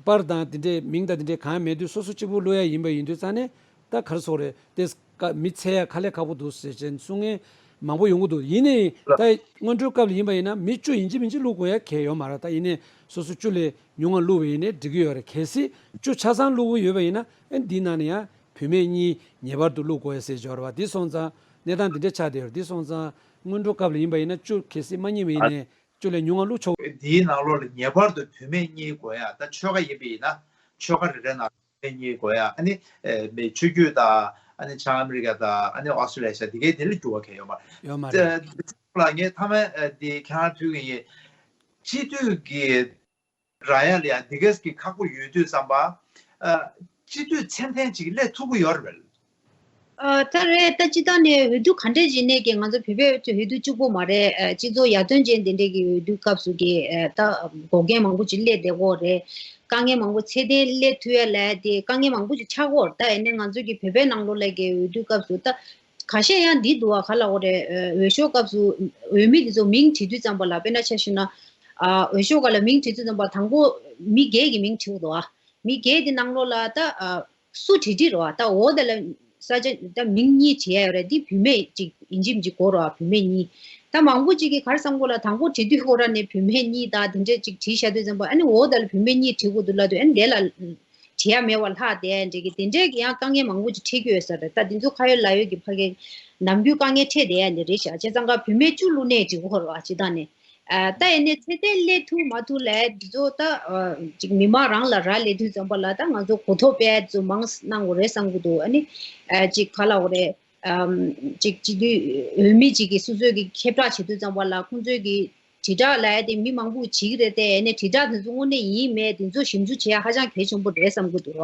པར་དང་དེ་འདྲའི་མིང་དང་དེ་འདྲའི་གང་ཡང་མེད་དུས་སོ་སོ་གཅིག་པུ་བླུག་ཡ་ཡིན་པ་ཡིན་དུས་ཙང་ནས། ད་ག་རེ་ཟེར་དགོས་རེད། དེ་ཀ་མི་ཚད་ཡ་དཀའ་ལས་ཁག་པོ་འདུག་ཟེར་བྱས་གསུང་མཁན་མང་པོ་ཡོང་གི་འདུག། ཡིན་ནའི་ད་སྔོན་འགྲོའི་སྐབས་ལ་ཡིན་པ་ཡིན་ན་མི་བཅུ་ཡིན་གཅིག་མིན་གཅིག་བླུག་དགོས་ཡ་གང་ཡང་ཡོད་མ་རེད། ད་ཡིན་ནའི་སོ་སོ་བཅུ་ལས་ཉུང་ང་བླུག་པ་ཡིན་ནའི་འགྲིག་གི་ཡོད་རེད། གལ་སྲིད་བཅུ་ཆ་ཚང་བླུག་གི་ཡོད་པ་ཡིན་ན། ཨ་འདིའི་ནང་ནས་ཡང་བུད་མེད་གཉིས་ངེས་པར་དུ་བླུག་དགོས་ཡ་ཟེར་འབྱོར་བ། འདི་སོང་ཙང་གནས་སྟངས་འདི་འདྲ་ཆགས་བསྡད་ཡོད་རེད། འདི་སོང་ཙང་སྔོན་འགྲོ་སྐབས་ལ་ཡིན་པ་ཡིན་ན་བཅུ་གལ་སྲིད་མ་རྙེད་པ་ཡིན་ནའི་བཅུ་ལས་ཉུང་ང་བླུག་ཆོག། འདིའི་ནང་ལོགས་ལ་ངེས་པར་དུ་བུད་མེད་གཉིས་དགོས་ཡ། ད་ཆོལ་ཁ་ཡིན་པ་ཡིན་ན་ཆོལ་ཁ་རེ་རེ་ནང་བུད་མེད་གཉིས་དགོས་ཡ། ཨ་ནི་ཨེ་མི་ཆོས་བརྒྱུད་དང་། ཨ་ནི་བྱང་ཨ་མི་རི་ཀ་དང་། ཨ་ནི་ཨོ་སི་ཀྲི་ལི་ཡ་ཤ་འདི་གའི་དེ་ལ་འགྱུར་བ་གང་ཡང་ཡོད་མ་རེད། ཡོད་མ་རེད། ཨ་ལ་ངས་མཐའ་མ་ཨ་འདི་ཁྱེད་རང་ཐུག་གི་ཡིན། སྤྱི་འཐུས་ཀྱི་རག་ཡ་ལ་ཡ་འདི་གས་ཀྱི་ཁག་པོ་ཡོད་དུས་ཙམ་པ། ཨ་སྤྱི་འཐུས་ཚད་ལྡན་ཅིག་སླེབས་ཐུབ་ཀྱི་ཡོད་རེད་པས། ཨ་ད་རེད། ད་སྤྱི་བཏང་ནས་འོས་བསྡུ་ག་འདྲས་ཅིག་གནས་ཀྱི། ང་ཚོ་བོད་པའི་འོས་བསྡུ་གཅིག་པོ་མ་རེད། ཨ་སྤྱི་ཚོགས་ཡར་ཐོན་ཅན་དེ་འདྲས་ཀྱི་འོས་བསྡུ་སྐབས་སུ་གི་ཨ་ད་འགོག་རྐྱེན་མང་པོ་ཅིག་སླེབས་བསྡད་ཀྱི་ཡོད་རེད། དཀའ་ངལ་མང་པོ་ཚད་ལྡན་སླེབས་ཐུབ་ཡ་ལ་དེ་དཀའ་ངལ་མང་པོ་ཅིག་ཆགས་ཀྱི་ཡོད་རེད། ད་ཡིན་ནའི་ང་ཚོ་གི་བོད་པའི་ནང་ལོགས་ལ་གི་འོས་བསྡུ་སྐབས་སུ་ད་ཁ་ཤས་ཡང་འདི་འདུག་བ། ག་ལབ་དགོས་རེད། ཨ་འོས་ཤོག་སྐབས་སུ་འོས་མི་དེ་ཚོ་མིང་བྲིས་དུས་ཙམ་པ་ལ། དཔེར་ན་ཆ་བཞག་ན་ཨ་འོས་ཤོག་སྒང་ལ་མིང་བྲིས་དུས་ཙམ་པ་དང་པོ་མི་སྒེར་གྱི་མིང་བྲིས་འདུག་བ། མི་སྒེར་དེ་ནང་ལོགས་ལ་ད་ཨ་སུ་བྲིས་བྲིས་རེད་བ། ད་འོག་དེ་ལ་ས་ཆ་ད་མིང་གཉིས་བྲིས་ཡ་ཡོད་རེད། འདི་བུད་མེད་ཅིག་ཡིན་གཅིག་མིན་གཅིག་དགོས་རེད་བ། བུད་མེད་གཉིས། ད་མང་པོ་ཅིག་གིས་ག་རེ་བསམ་གྱི་ཡོད་ལབ། དང་པོ་བྲིས་དུས་ཁོ་རང་ནས་བུད་མེད་གཉིས་དང་དེ་འདྲས་ཅིག་བྲིས་བཞག་དུས་ཙམ་པ། ཨ་ནི་འོག་དེ་ལ་བུད་མེད་གཉིས་བྲིས་དགོས་འདུག་ལབ་དུས། ཨ་ནི་དེ་ལ་བྲིས་ཡ་མེད་པ་ལྷག་བསྡད་ཡ་འདྲ་གི་དེ་འདྲས་ཀྱི་ཡང་དཀའ་ངལ་མང་པོ་ཅིག་འཕྲད་ཀྱི་ཡོད་ས་རེད། ད་འདི་ཚོ་ཁ་ཡོད་ལག་ཡོད་ཀྱི་ཕ་གི་ནམ་རྒྱུན་དཀའ་ངལ་འཕྲད་བསྡད་ཡ་འདི་རེད་ཤག། བྱས་ཙང་ཀ་བུད་མེད་བཅུ་བླུགས་ནའི་འགྲིག་གི་ཡོད་རེད་བ། སྤྱི་བཏང་ནས། ཨ་ད་ཡིན་ནའི་ཚད་ལྡན་སླེབས་ཐུབ་མ་ཐུབ་ལ་འདི་ཚོ་ད་ཨ་ཅིག་མི་མང་རང་ལ་རག་ལས་དུས་ཙམ་པ་ལ་ད་ང་ཚོ་གོ་རྟོགས་སྤེལ་ཚོ་མང་གནང་དགོས་རེད་བསམ་གྱི་འདུག། ཨ་ནི་ཨ་ཅིག་ག་ལབ་དགོས་རེད། ཨམ་ཅིག་སྤྱི་འཐུས་འོས་མི་ཅིག་གིས་སོ་སོའི་གི་ཁྱབ་བསྒྲགས་བྱེད་དུས་ཙམ་པ་ལ་ཁོང་ཚོའི་གི་ དྲིལ་བསྒྲགས་ལབ་ཡ་དེ་མི་མང་པོས་བྱེད་ཀྱི་རེད་དེ། ཨ་ནི་དྲིལ་བསྒྲགས་དེ་ཚོ་དངོས་གནས་ཡིན་མེད་དེ་ཚོ་ཞིབ་འཇུག་བྱེད་ཡ་ཧ་ཅང་གལ་ཆེན་པོ་རེད་བསམ་གྱི་འདུག་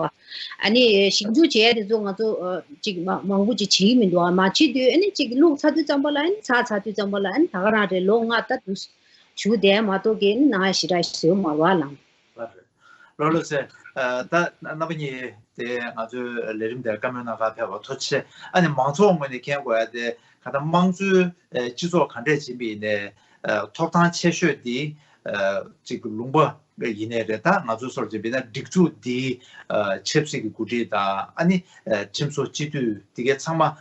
ཨ་ནི་ཞིབ་འཇུག་བྱེད་ཡ་དེ་ཚོ་ང་ཚོ་ཨ་ཅིག་མ་མང་པོ་ཅིག་བྱེད་ཀྱི་མི་འདུག་ཨ་མ་བྱེད་དུས་ཨ་ནི་ཅིག་བླུགས་ཚར་དུས་ཙམ་པ་ལ་ཨ་ནི་ཚར་ཚར་དུས་ཙམ་པ་ལ་ཨ་ནི་ད་ག་རང་རེད། ལོ་ལྔ་ད་དུ་བཞུགས་བསྡད་མ་གཏོགས་ཀྱི་ཨ་ནི་ནང་ཞེ་དྲག་བཟོས་མ་རེད་བ་ལགས། ལགས་རེད། ལགས་ལགས་སེ། ཨ་ད་རྣམ་པ་གཉིས་དེ་ང་ཚོའི་ལས་རིམ་དེར་བཀའ་མོལ་གནང་གར་ཕེབས་པ་ཐུགས་རྗེ་ཆེ། ཨ་ནི་མང་ཚོགས་ངོས་ནས་མཁྱེན་དགོས་ཡ་དེ་ག་ད་དམངས་གཙོའི་ཨ་སྤྱི་ཚོགས་ག་འདྲས་ཅིག་ཡིན་པ་ཡིན་ནའི་ཨ་ཐོབ་ཐང་ཆེ་ཤོས་དེ་ཨ་ཅིག་ལུང་པ་ཡིན་ནའི་རེད། ད་ང་ཚོ་སོར་ཅིག་བྱས་ན་སྒྲིག་འཛུགས་འདིའི་ཨ་ཆབ་སྲིད་ཀྱི་འགོ་ཁྲིད་དང་ཨ་ནི་ཨ་ཁྲིམས་བཟོ་སྤྱི་འཐུས་དེ་གའི་ཚང་མ་ཨ་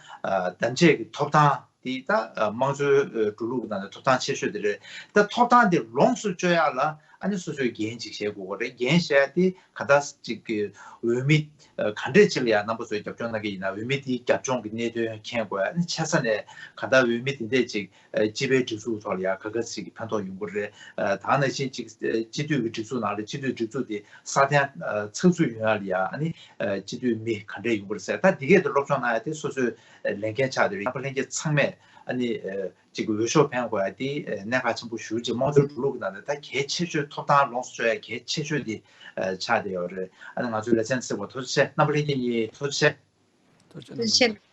བདམས་བྱས་ཀྱི་ཐོབ་ཐང་འདི་ད་དམངས་གཙོའི་འགྲོ་ལུགས་ཀྱི་ནང་ནས་ཐོབ་ཐང་ཆེ་ཤོས་དེ་རེད། ད་ཐོབ་ཐང་དེ་ལོངས་སུ་སྤྱོད་ཡག་ལ་ཨ་ནི་སོ་སོས་འགན་ཅིག་བཞེས་དགོས་ཀྱི་རེད། འགན་བཞེས་ཡག་དེ་ག་འདྲ་ཅིག་གི་འོས་མི་ག་འདྲས་ཅིག་ལ་ཡང་རྣམ་པ་ཚོས་རྒྱབ་སྐྱོར་གནང་གི་ཡིན་ན། འོས་མི་དེའི་རྒྱབ་ལྗོངས་ཀྱི་གནད་དོན་མཁྱེན་དགོས། ཨ་ནི་ཆེ་ས་ནས་ག་འདྲ་འོས་མི་དེ་འདྲས་ཅིག་སྤྱི་པའི་སྒྲིག་འཛུགས་ཐོག་ལ་ཡང་ག་ག་ཅིག་གི་ཕན་ཐོགས་ཡོང་གི་རེད། ད་ག་ནང་བཞིན་ཅིག་སྤྱི་འཐུས་ཀྱི་སྒྲིག་འཛུགས་ནང་ལ་སྤྱི་འཐུས་སྒྲིག་འཛུགས་དེ་སྲ་བརྟན་ཚགས་ཚུད་ཡོང་ཡག་ལ་ཡང་ཨ་ནི་སྤྱི་འཐུས་མི་ག་འདྲས་ཡོང་གི་རེད་ཟེར། ད་འདི་གས་དེ་སློབ་སྦྱོང་གནང་ཡག་དེ་སོ་སོའི་ལས་འགན་ཆགས་བསྡད་ཡོད། རྣམ་པ་ལྷན་རྒྱས་ཚང་མས་ཨ་ནི་ཅིག་འོས་ཤོག་འཕེན་དགོས་ཡ་དེ་གནད་འགག་ཆེན་པོ་ཞེ་པོ་ཅིག་དམངས་གཙོའི་འགྲོ་ལུགས་ཀྱི་ནང་ནས་ད་གལ་ཆེ་ཤོས། ཐོབ་ཐང་ལོངས་སུ་སྤྱོད་ཡ་གལ་ཆེ་ཤོས་དེ་ཆགས་བསྡད་ཡོད་རེད། ཨ་ནི་ང་ཚོའི་ལེ་ཚན་གཟིགས་པར་ཐུགས་རྗེ་ཆེ། རྣམ་པ་ལྷན་རྒྱས་གཉིས་ཐུགས་རྗེ་ཆེ། ཐུགས་རྗེ་ཆེ།